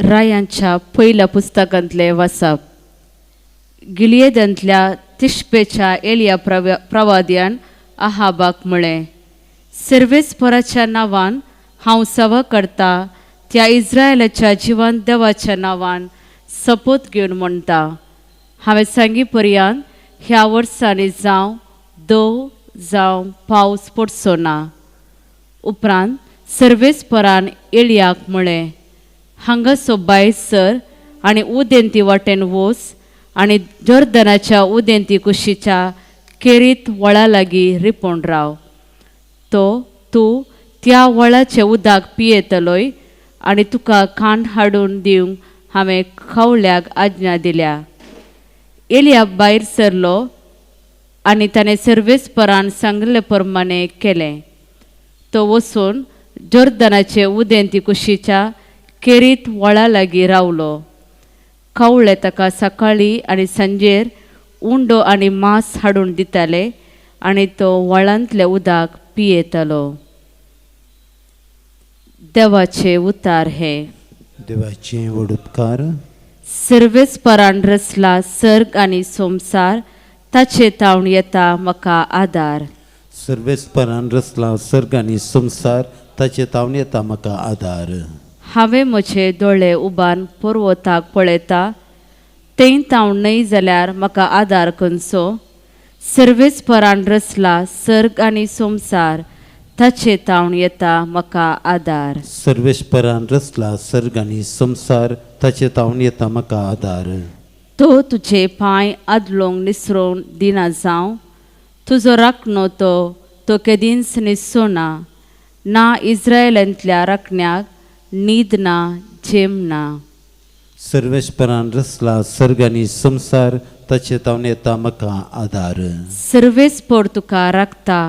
रायांच्या पयल्या पुस्तकांतले वाचप. गिलियेदांतल्या तिश्पेच्या एलिया प्रवाद्यान अहाबाक म्हळें, सर्वेस्पराच्या नांवान हांव सवा करता त्या इस्रायलाच्या जिवन देवाच्या नांवान सपोत घेवन म्हणटा, हांवें सांगी पर्यंत ह्या वर्सांनी जावं दव जावं पावस पडचो ना. उपरांत सर्वेस्परान एलियाक म्हळें, हांगासो भायर सर आनी उदेंती वाटेन वच आनी जॉर्दनाच्या उदेंती कुशीच्या केरीत व्हळा लागीं रिपोवन राव. तो तूं त्या व्हळाचें उदक पियेतलोय आनी तुका खाण हाडून दिवंक हांवें खवल्याक आज्ञा दिल्या. एलिया भायर सरलो आनी ताणें सर्वेस्परान सांगिल्ले प्रमाणें केलें. तो वचून जॉर्दनाचे उदेंती कुशीच्या केरीत व्हळा लागीं रावलो. कावळे ताका सकाळीं आनी सांजेर उंडो आनी मांस हाडून दिताले आनी तो व्हळांतलें उदक पियेतालो. देवाचे उतार हे. देवाचे व्हड उपकार. सर्वेस्परान रचला सर्ग आनी संवसार, ताचे तावन येता म्हाका आदार. सर्वेस्परान रचला सर्ग आनी संवसार, ताचे तावन येता म्हाका आदार. हांवें म्हजे दोळे उबान पर्वताक पळयता, थंय तावन न्हय जाल्यार म्हाका आदार खंयचो? सर्वेस्परान रचला सर्ग आनी संवसार, ताचे तावन येता म्हाका आदार. सर्वेस्परान रचला सर्ग आनी संवसार, ताचे तावन येता म्हाका आदार. तो तुजे पांय आदलोंक निसरोवन दिना जावं, तुजो राखणो तो तो केदींच निसचो ना. ना इस्रायलांतल्या राखण्याक न्हीद ना, झेम ना. सर्वेस्परान रचला सर्ग आनी संवसार, ताचे तावन येता म्हाका आदार. सर्वेस्पर तुका राखता,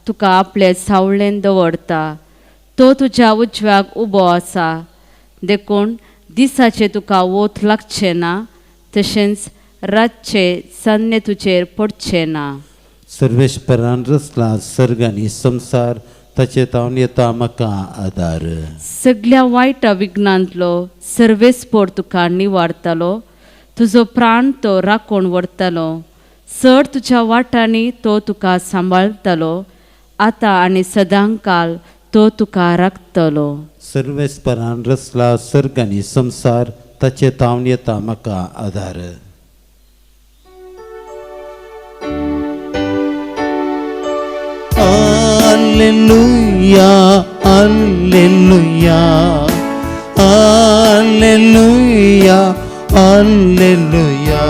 तुका आपले सावळेन दवरता. तो तुज्या उजव्याक उबो आसा, देखून दिसाचें तुका वोत लागचें ना, तशेंच रातचें चान्नें तुजेर पडचें ना. सर्वेस्परान रचला सर्ग आनी संवसार, ताचे तावन येता म्हाका आदार. सगल्या वायट विघ्नांतलो सर्वेस्पर तुका निवारतालो, तुजो प्राण तो राखून व्हरतालो. चड तुज्या वाटांनी तो तुका सांबाळटालो, आतां आनी सदांकाल तो तुका राखतलो. सर्वेस्परान रचला सर्ग आनी संवसार, ताचे तावन येता म्हाका आदार. Alleluia, alleluia, alleluia, alleluia.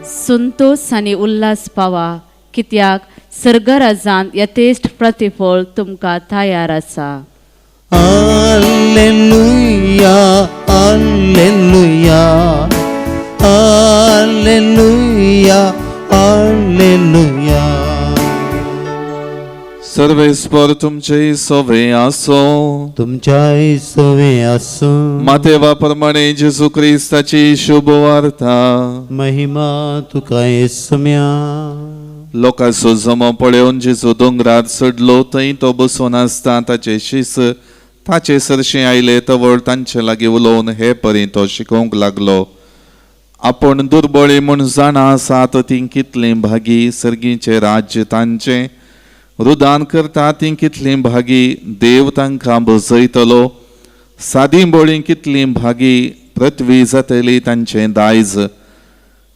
Santosh आनी उल्हास पावा, कित्याक सर्गराजान यथेश्ट प्रतिफळ तुमकां तयार आसा. Alleluia, alleluia, alleluia, alleluia. सर्वेस्पर तुमचे सवे आसो. तुमच्याय सवे आसूं. मातेवा प्रमाणे जेजू क्रिस्ताची शुभ वार्ता. महिमा तुका येसम्या. लोकांचो जमो पळोवन जेजू दोंगरार चडलो. थंय तो बसून आसता ताचे शिस ताचे सरशीं आयले. तवळ तांचे लागीं उलोवन हे परी तो शिकोवंक लागलो. आपूण दुर्बळी म्हूण जाणा आसात तीं कितलीं भागी, सर्गीचें राज्य तांचें. रुदान करता तीं कितलीं भागी, देव तांकां बसयतलो. सादी बोळीं कितलीं भागी, पृथ्वी जातली तांचें दायज.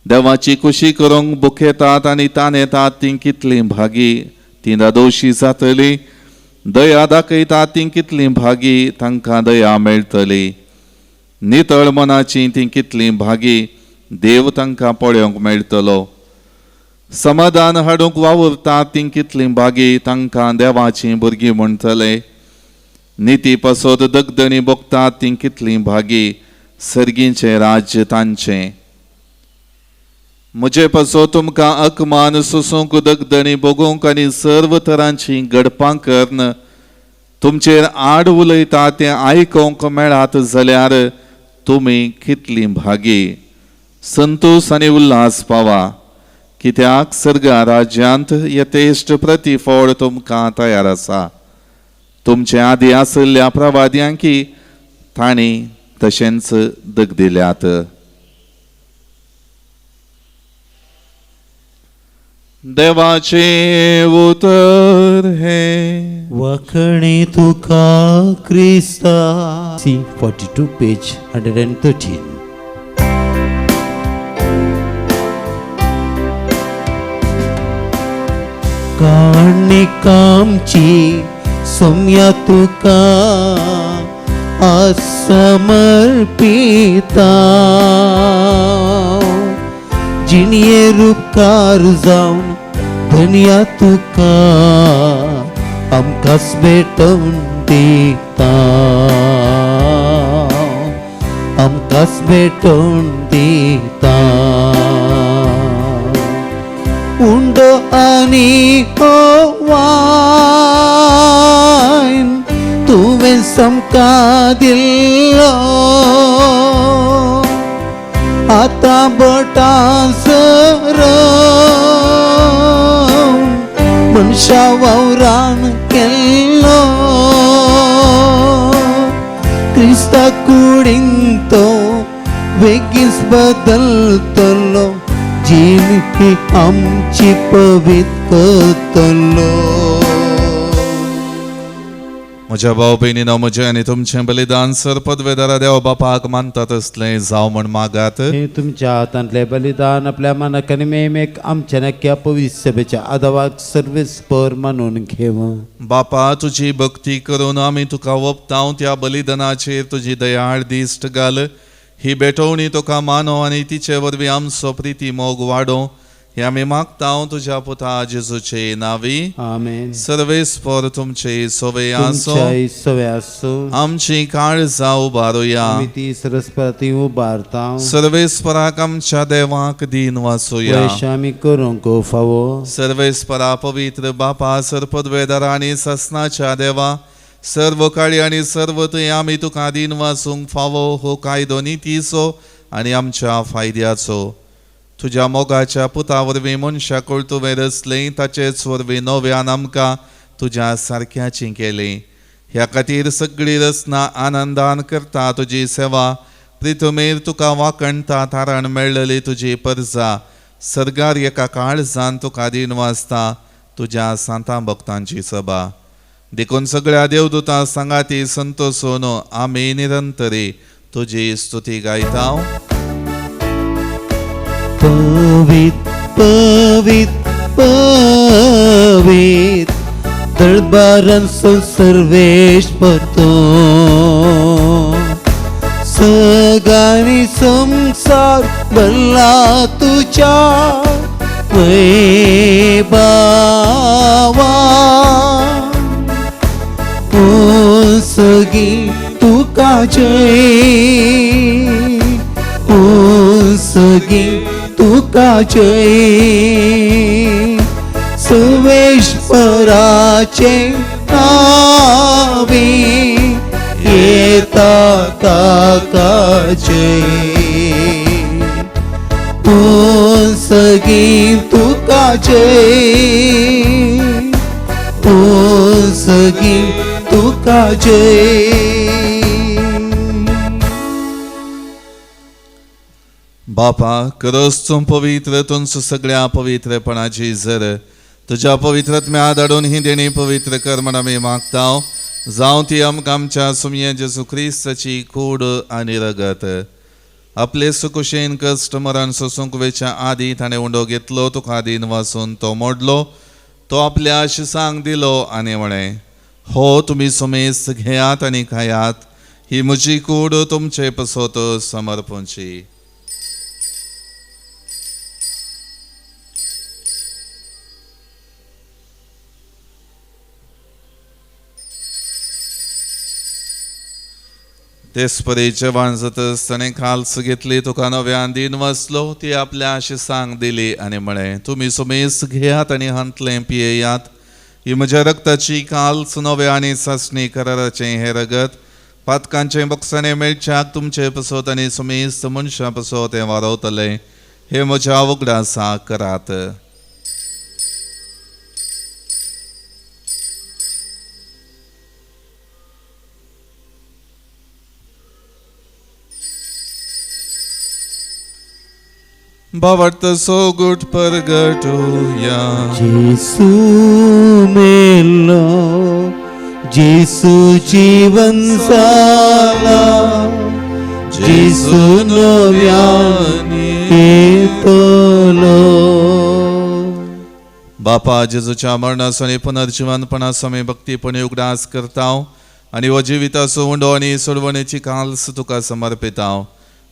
देवाची खुशी करूंक बुखेतात आनी तानेतात तीं कितलीं भागी, तीं दादोशी जातली. दया दाखयतात तीं कितलीं भागी, तांकां दया मेळटली. नितळ मनाची तीं कितलीं भागी, देव तांकां पळोवंक मेळटलो. समाधान हाडूंक वावुरतात तीं कितलीं भागी, तांकां देवाचीं भुरगीं म्हणटले. निती पासत दगदणी भोगतात तीं कितलीं भागी, सर्गीचें राज्य तांचें. म्हजे पासो तुमकां अकमान सोसूंक दगदणी भोगूंक आनी सर्व तरांची घडपां करून तुमचेर आड उलयता तें आयकूंक मेळात जाल्यार तुमी कितलीं भागी। संतोष आनी उल्हास पावा, कित्याक सर्गा राज्यांत यथेश्ट प्रतिफळ तुमकां तयार आसा। तुमचे आदी आशिल्ल्या प्रवाद्यांकी तांणी तशेंच दग दिल्यात। देवाचें उतर हें। वखणी तुका क्रिस्ता। C 42 page 113। काणी कामची सोम्या तुका असमर्पिता, जिणये रुपकार जावन धनया तुका आमकांच भेटोवन दिता, आमकांच भेटोवन दिता। उंडो आनी हो वायन तुवें समका दिल्लो, आतां बोटां सरोवन मनशा वावरान केल्लो, क्रिस्ता कुडीन तो वेगींच बदलतलो, जीण ही आमची पवित्र करतलो। म्हज्या भाव भयणीनो, म्हजें आनी तुमचें बलिदान सरपदवेदारा देव बापाक मानता तसलें जावं म्हण मागात। हे तुमच्या हातांतलें बलिदान आपल्या मनाक आनी मेमेक आमच्या नक्या पवित्र सभेच्या आदावाक सर्वेस्पर मानून घेवं। बापा, तुजी भक्ती करून आमी तुका वपताव त्या बलिदानाचेर तुजी दयाळ दिश्ट घाल। ही भेटवणी तुका मानो आनी तिचे वरवीं आमचो प्रिती मोग वाडोवं हे आमी मागता तुज्या पुता जेजूचे नांवी। आमेन। सर्वेस्पर तुमचे सवे आसो, सवे आसो। आमची काळजां उबारुया, आमी ती सरस्पती उबारता। सर्वेस्पराक आमच्या देवाक दीन वाचोया, आमी करूंक फावो। सर्वेस्परा पवित्र बापा, सर्पदवेदारा आनी ससनाच्या देवा, सर्व काळी आनी सर्व थंय आमी तुका दीन वाचूंक फावो हो कायदो नितीचो आनी आमच्या फायद्याचो। तुज्या मोगाच्या पुता वरवीं मनशाकूळ तुवें रचलें, ताचेच वरवीं नव्यान आमकां तुज्या सारक्याची केली। ह्या खातीर सगळी रचना आनंदान करता तुजी सेवा, प्रितुमेर तुका वाकणता तारण मेळ्ळली तुजी परजा सर्गार एका काळजान तुका दीन वाचता तुज्या सांतां भक्तांची सभा। देखून सगळ्या देवदूतां सांगाती संतोषून आमी निरंतरी तुजी स्तुती गायता। पवित्र पवित्र पवित्र दरबारांचो सर्वेश्वर तो, सगानी संसार भरला तुझ्या वैभवा। ओ सगी तुका जय, ओ सगी तुका जय, सर्वेश्वराचे नावे येता ताका जय। ओ सगी तुका जय, ओ सगी तुका जय। बापा, करस तूं पवित्र, तुमचो सगळ्या पवित्रपणाची जर तुज्या पवित्रत्म्या धाडून ही देणी पवित्र कर म्हण आमी मागता। जावं ती आमकां आमच्या सुमये जेजू क्रिस्ताची कूड आनी रगत। आपले सुकुशेन कश्ट मरण सोसूंक वेच्या आदी ताणें उंडो घेतलो, तुका दीन वासून तो मोडलो, तो आपल्या शिसांक दिलो आनी म्हळें, हो तुमी सुमेस्त घेयात आनी खायात, ही म्हजी कूड तुमचे पसत समर्पणची। तेच परी जेवण जातच ताणें खाल्स घेतली, तुका नव्यान दिन वसलो, ती आपल्या शिसांक दिली आनी म्हळें, तुमी सुमेस घेयात आनी हांतलें पियेयात. ही म्हज्या रक्ताची काल्स नव्या आनी सासणी कराराचें हें रगत पातकांचें बक्षाणें मेळच्याक तुमचे पसत आनी सुमेस्त मनशां पसत हें वारवतलें. हे म्हज्या उगडासा करात. भावार्थ सोगूट परगटुया. जेसू मेलो, जेसू जीवन जाला, जेसू नव्यान येतलो. बापा, जेजूच्या मरणाचो आनी पुनर्जिवनपणाचो आमी भक्तीपणी उगडास करता आनी हो जिविताचो उंडो आनी सोडवणेची काल्स तुका समर्पिता.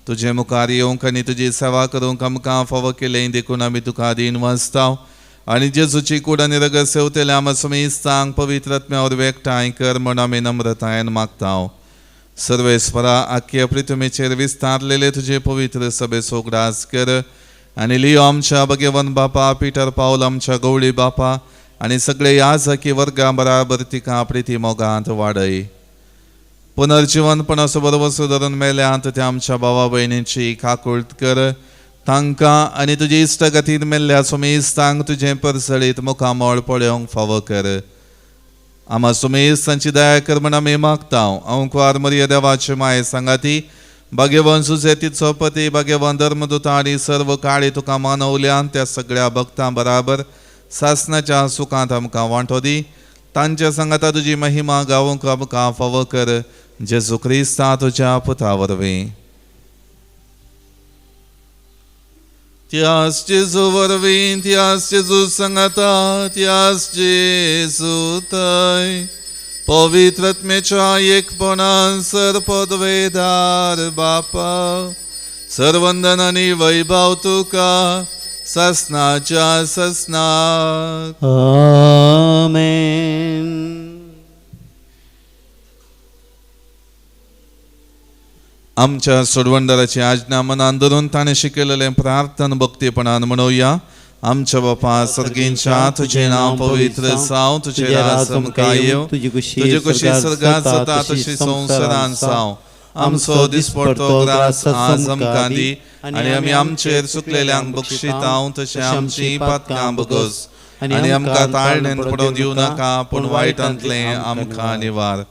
तुजे मुखार येवंक आनी तुजी सेवा करूंक आमकां फावो केलें देखून आमी तुका दीन वाचता आनी जेजूची कूड आनी रगत सेवतल्या आमकां समेस्तांक पवित्र आत्म्या वरवीं एकठांय कर म्हूण आमी नम्रतायेन मागता. सर्वेस्परा, आख्खे पृथ्वीचेर विस्तारलेले तुजे पवित्र सभेचो उगडास कर आनी लियो आमच्या भगवान बापा, पिटर पावल आमच्या गवळी बापा आनी सगळे याजकी वर्गा बराबर तिका प्रिती मोगांत वाडय. पुनर्जिवनपणाचो बरोबर धरून मेल्यांत त्या आमच्या भावा भयणींची काकूळट कर. तांकां आनी तुजी इश्टगतीन मेल्ल्या सुमेस्तांक तुजें परसळीत मुखामळ पळोवंक फावो कर. आमा सुमेस्तांची दया कर म्हण आमी मागता. अंकुवार मरिया देवाचे माये सांगाती, भाग्यवान सुजेतीचो पती, भाग्यवान धर्मदूता आनी सर्व काळी तुका मानवल्यान त्या सगळ्या भक्तां बराबर सासनाच्या सुखांत आमकां वांटो दी. तांच्या सांगाता तुजी महिमा गावंक आमकां फावो कर. जेजू क्रिस्ता तुज्या पुता वरवीं. त्यास जेजू वरवीं, त्यास जेजू सांगाता, त्यास जेजू थंय पवित्र आत्म्याच्या एकपणान सर पदवेदार बापा, सर्वंदन आनी वैभव तुका ससनाच्या ससनाक. आमेन. आमच्या सोडवणदाराची आज्ञा मनान धरून ताणें शिकयलेलें प्रार्थना भक्तीपणान म्हणोवया. आमच्या बापा सर्गींच्या, तुजें नांव पवित्र जावं, तुजें राज आमकां येवं, तुजी कुशी तुजी कुशी स्वर्गात जाता तशी संवसारांत जावं. आमचो दिसपडतो ग्रास आज आमकां दी आनी आमी आमचेर चुकलेल्यांक बक्षितांव तशें आमची पातकां बगस आनी आमकां ताळणेन पडोवन दिवं नाका, पूण वायटांतलें आमकां निवार.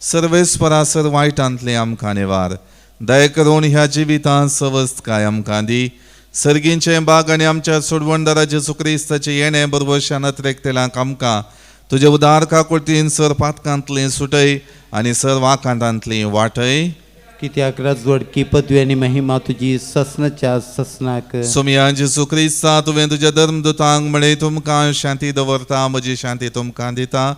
सर्वेस्परा सर वायटांतलें आमकां निवार. दया करून ह्या जिवितांत सवस्तकाय आमकां दी. सर्गींचें बाग आनी आमच्या सोडवणदारा जेजू क्रिस्ताचें येणें बरोबर शानत रेखतेल्यांक आमकां तुजे उदार काकुळतीन सर पातकांतलीं सुटय आनी सर वाकांतांतलीं वाटय. कित्याक राजवडकी पदवी आनी महिमा तुजी ससनाच्या ससनाक. सोमया जेजू क्रिस्ता, तुवें तुज्या धर्मदूतांक म्हळें, तुमकां शांती दवरता, म्हजी शांती तुमकां दिता.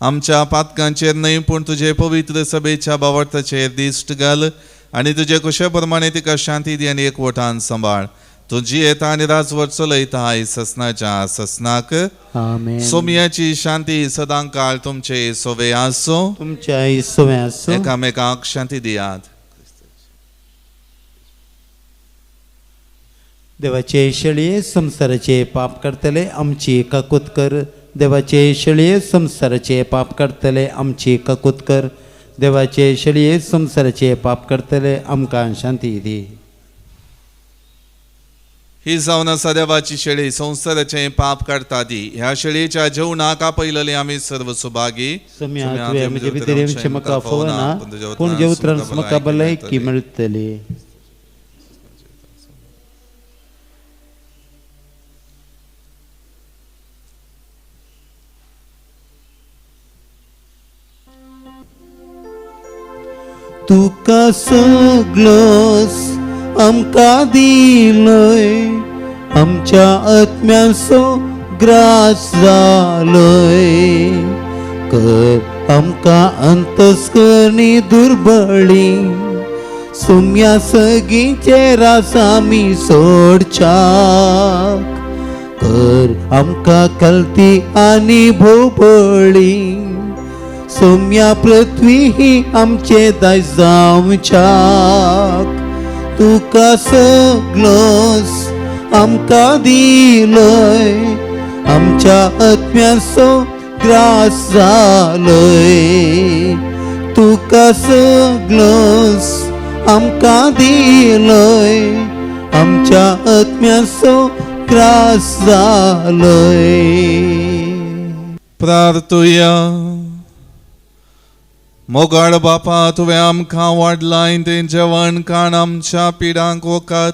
आमच्या पातकांचेर न्हय पूण तुजे पवित्र सभेच्या बावडताचेर दिश्ट घाल आनी तुजे कुशे प्रमाणे तिका शांती दी आनी एकवटान सांबाळ. तूं जियेता आनी राजवट चलयता आयज ससनाच्या ससनाक. आमेन. सोमयाची शांती सदां काळ तुमचे सोवे आसूं. तुमच्या सोवे आसूं. एकामेकांक शांती दियात. देवाचे शेळये संवसाराचे पाप करतले आमची काकूत कर. देवाचे शेळये संवसाराचे पाप करतले आमची काकूत कर. देवाचे शेळये संवसाराचे पाप करतले आमकां शांती दी. ही जावन आसा देवाची शेळी, संवसाराचें पाप काडटा ती. ह्या शेळयेच्या जेवणाक आपयलेले आमी सर्व सुभागी. सोम्या, तुवें म्हजे भितर येवचें म्हाका फावना, पूण जे उतरान म्हाका भलायकी मेळटली. तुका सगळोस आमकां दिलय, आमच्या आत्म्याचो ग्रास जालोय. कर आमकां अंतस्करणी दुर्बळी, सुम्या सगींचे रास आमी सोडच्याक. कर आमकां कलती आनी भोबळी, सोम्या पृथ्वी ही आमचे दायज जावच्याक तुका सगळोस आमकां दिलय आमच्या आत्म्याचो ग्रास जालय तुका सगळोस आमकां दिलय आमच्या आत्म्याचो ग्रास जालय. प्रार्थुया. मोगाळ बापा, तुवें आमकां वाडलाय तें जेवण खाण आमच्या पिडांक वखद,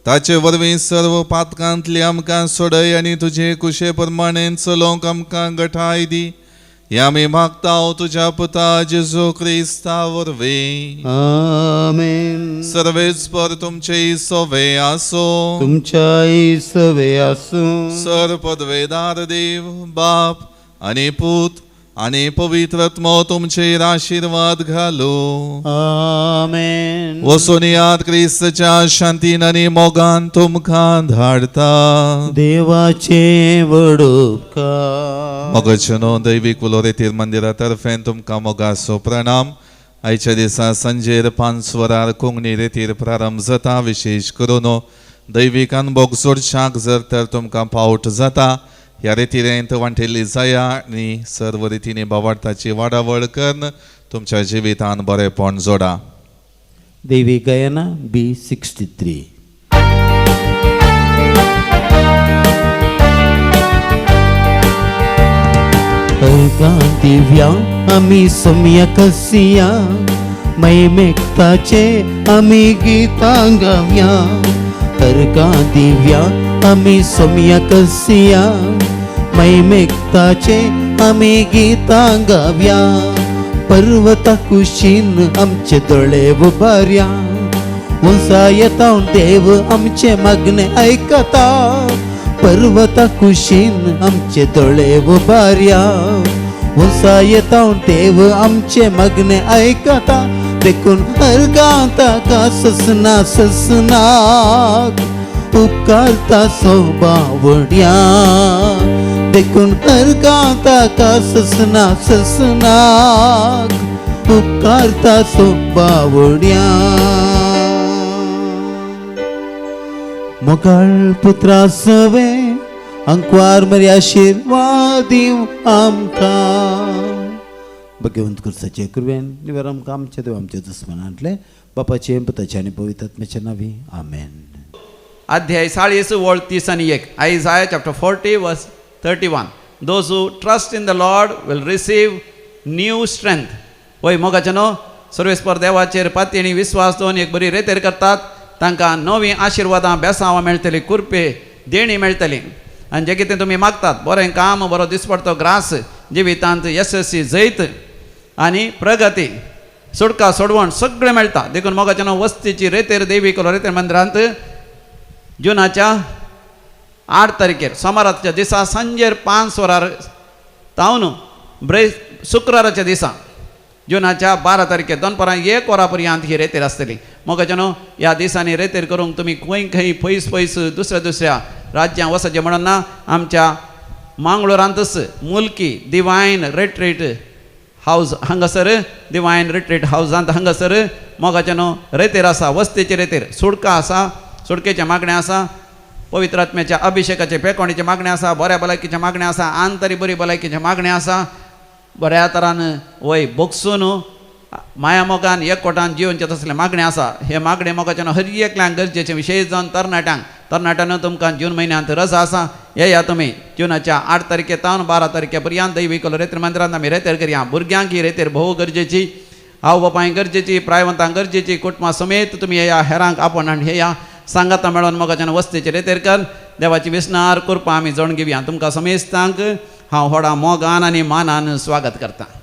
ताचे वरवीं सर्व पातकांतली आमकां सोडय आनी तुजे कुशे प्रमाणे चलोवंक आमकां गठाय दी. हे आमी मागता तुज्या पुता जेजू क्रिस्ता वरवीं. आमेन. सर्वेस्पर तुमचे सोवे आसो. तुमच्या सवे आसूं. सर पदवेदार देव बाप आनी पूत आनी पवित्र आत्मो तुमचेर आशिर्वाद घालू. आमेन. वचून याद, क्रिस्तच्या शांतीन आनी मोगान तुमकां धाडता. देवाचे वडोपकार. मोगाचेनो, दैवीक उलोरेतीर मंदिरा तर्फेन तुमकां मोगाचो प्रणाम. आयच्या दिसा सांजेर 5 वरार कोंकणी रेतीर प्रारंभ जाता. विशेश करून दैवीक अनभोग जोडशाक जर तर तुमकां पावट जाता, ह्या रेतिरेंत वांटेल्ली जाया आनी सर्व रितींनी भावार्थाची वाडावळ करून तुमच्या जिवितान बरेपण जोडा. देवी गायना B 63. अर्गां दिव्या आमी सोम्या कसिया मैमेकताचे आमी गितां गावया. अर्गां दिव्या आमी सोम्या कसिया मैमेकताचे आमी गितां गावया. पर्वता कुशीन आमचे दोळे उबारया उंचा येता देव आमचे मागणे आयकता. पर्वता कुशीन आमचे दोळे उबारया उंचा येता देव आमचे मागणे आयकता. देखून अर्गां ताका ससना ससनाक उपकारता सोबावड्या. देखून अर्गां ताका ससना ससनाक उपकारता सोबावड्या. मोगाळ पुत्रा सवे अंकवार मरी आशिर्वाद दिवं आमकां. भगवंत कुर्साचे कृपेन निवर आमकां आमच्या देव आमच्या दुस्मनांतले बापाचे पुताचे आनी पवित्र आत्म्याच्या नांवी. आमेन. अध्याय 40 वळ 31. Isaiah chapter 40 verse 31. Those who trust in the Lord will receive new strength. वय मोगाचे न्हू, सर्वेस्पर देवाचेर पातयेणी विस्वास दवरून एक बरी रेतेर करतात तांकां नवीं आशिर्वादां बेसांवां मेळटली, कुरपे देणी मेळटली आनी जें कितें तुमी मागतात बरें काम, बरो दिसपडतो ग्रास, जिवितांत यशस्वी जैत आनी प्रगती, सुटका सोडवण सगळें मेळटा. देखून मोगाचे न्हू, वस्तीची रेतेर देवी कोलो रेतेर मंदिरांत जुनाच्या 8 तारखेर सोमाराच्या दिसा सांजेर 5 वरार तावन शुक्राराच्या दिसा जुनाच्या 12 तारखेर दनपारां 1 वरां पर्यंत ही रेतेर आसतली. मोगाचे न्हू, ह्या दिसांनी रेतेर करूंक तुमी खंय खंय पयस पयस दुसऱ्या दुसऱ्या राज्यां वचचें म्हणून ना, आमच्या मांगलोरांतच मुल्की दिवायन रिट्रीट हावज हांगासर, दिवायन रिट्रीट हावजांत हांगासर मोगाचे न्हू रेतेर आसा. वस्तेचे रेतेर सुडका आसा, सुडकेचें मागणें आसा, पवित्र आत्म्याच्या अभिषेकाचें पेकोणीचें मागणें आसा, बऱ्या भलायकीचें मागणें आसा, आंतरी बरी भलायकीचें मागणें आसा. बऱ्या तरान वय बोगसून माया मोगान एकवटान जिवनचें तसलें मागणें आसा. हें मागणें मोगाचें हर एकल्यांक गरजेचें, विशेश जावन तरणाट्यांक. तरणाट्यांनो, तुमकां जून म्हयन्यांत रजा आसा, येया तुमी जुनाच्या 8 तारखे तावन 12 तारखे पर्यंत दैवी रेतर मंदिरांत आमी रेतेर करया. भुरग्यांक ही रेतेर भोव गरजेची, आवय बापायक गरजेची, प्रायवंतांक गरजेची. कुटुंबा समेत तुमी येया, हेरांक आपोवन हाडून येया, सांगाता मेळोन मोगाच्यान वस्तीचेर रेतेर कर देवाची विसनार कृपा आमी जोड घेवया. तुमकां समेस्तांक हांव व्हडा मोगान आनी मानान स्वागत करतां.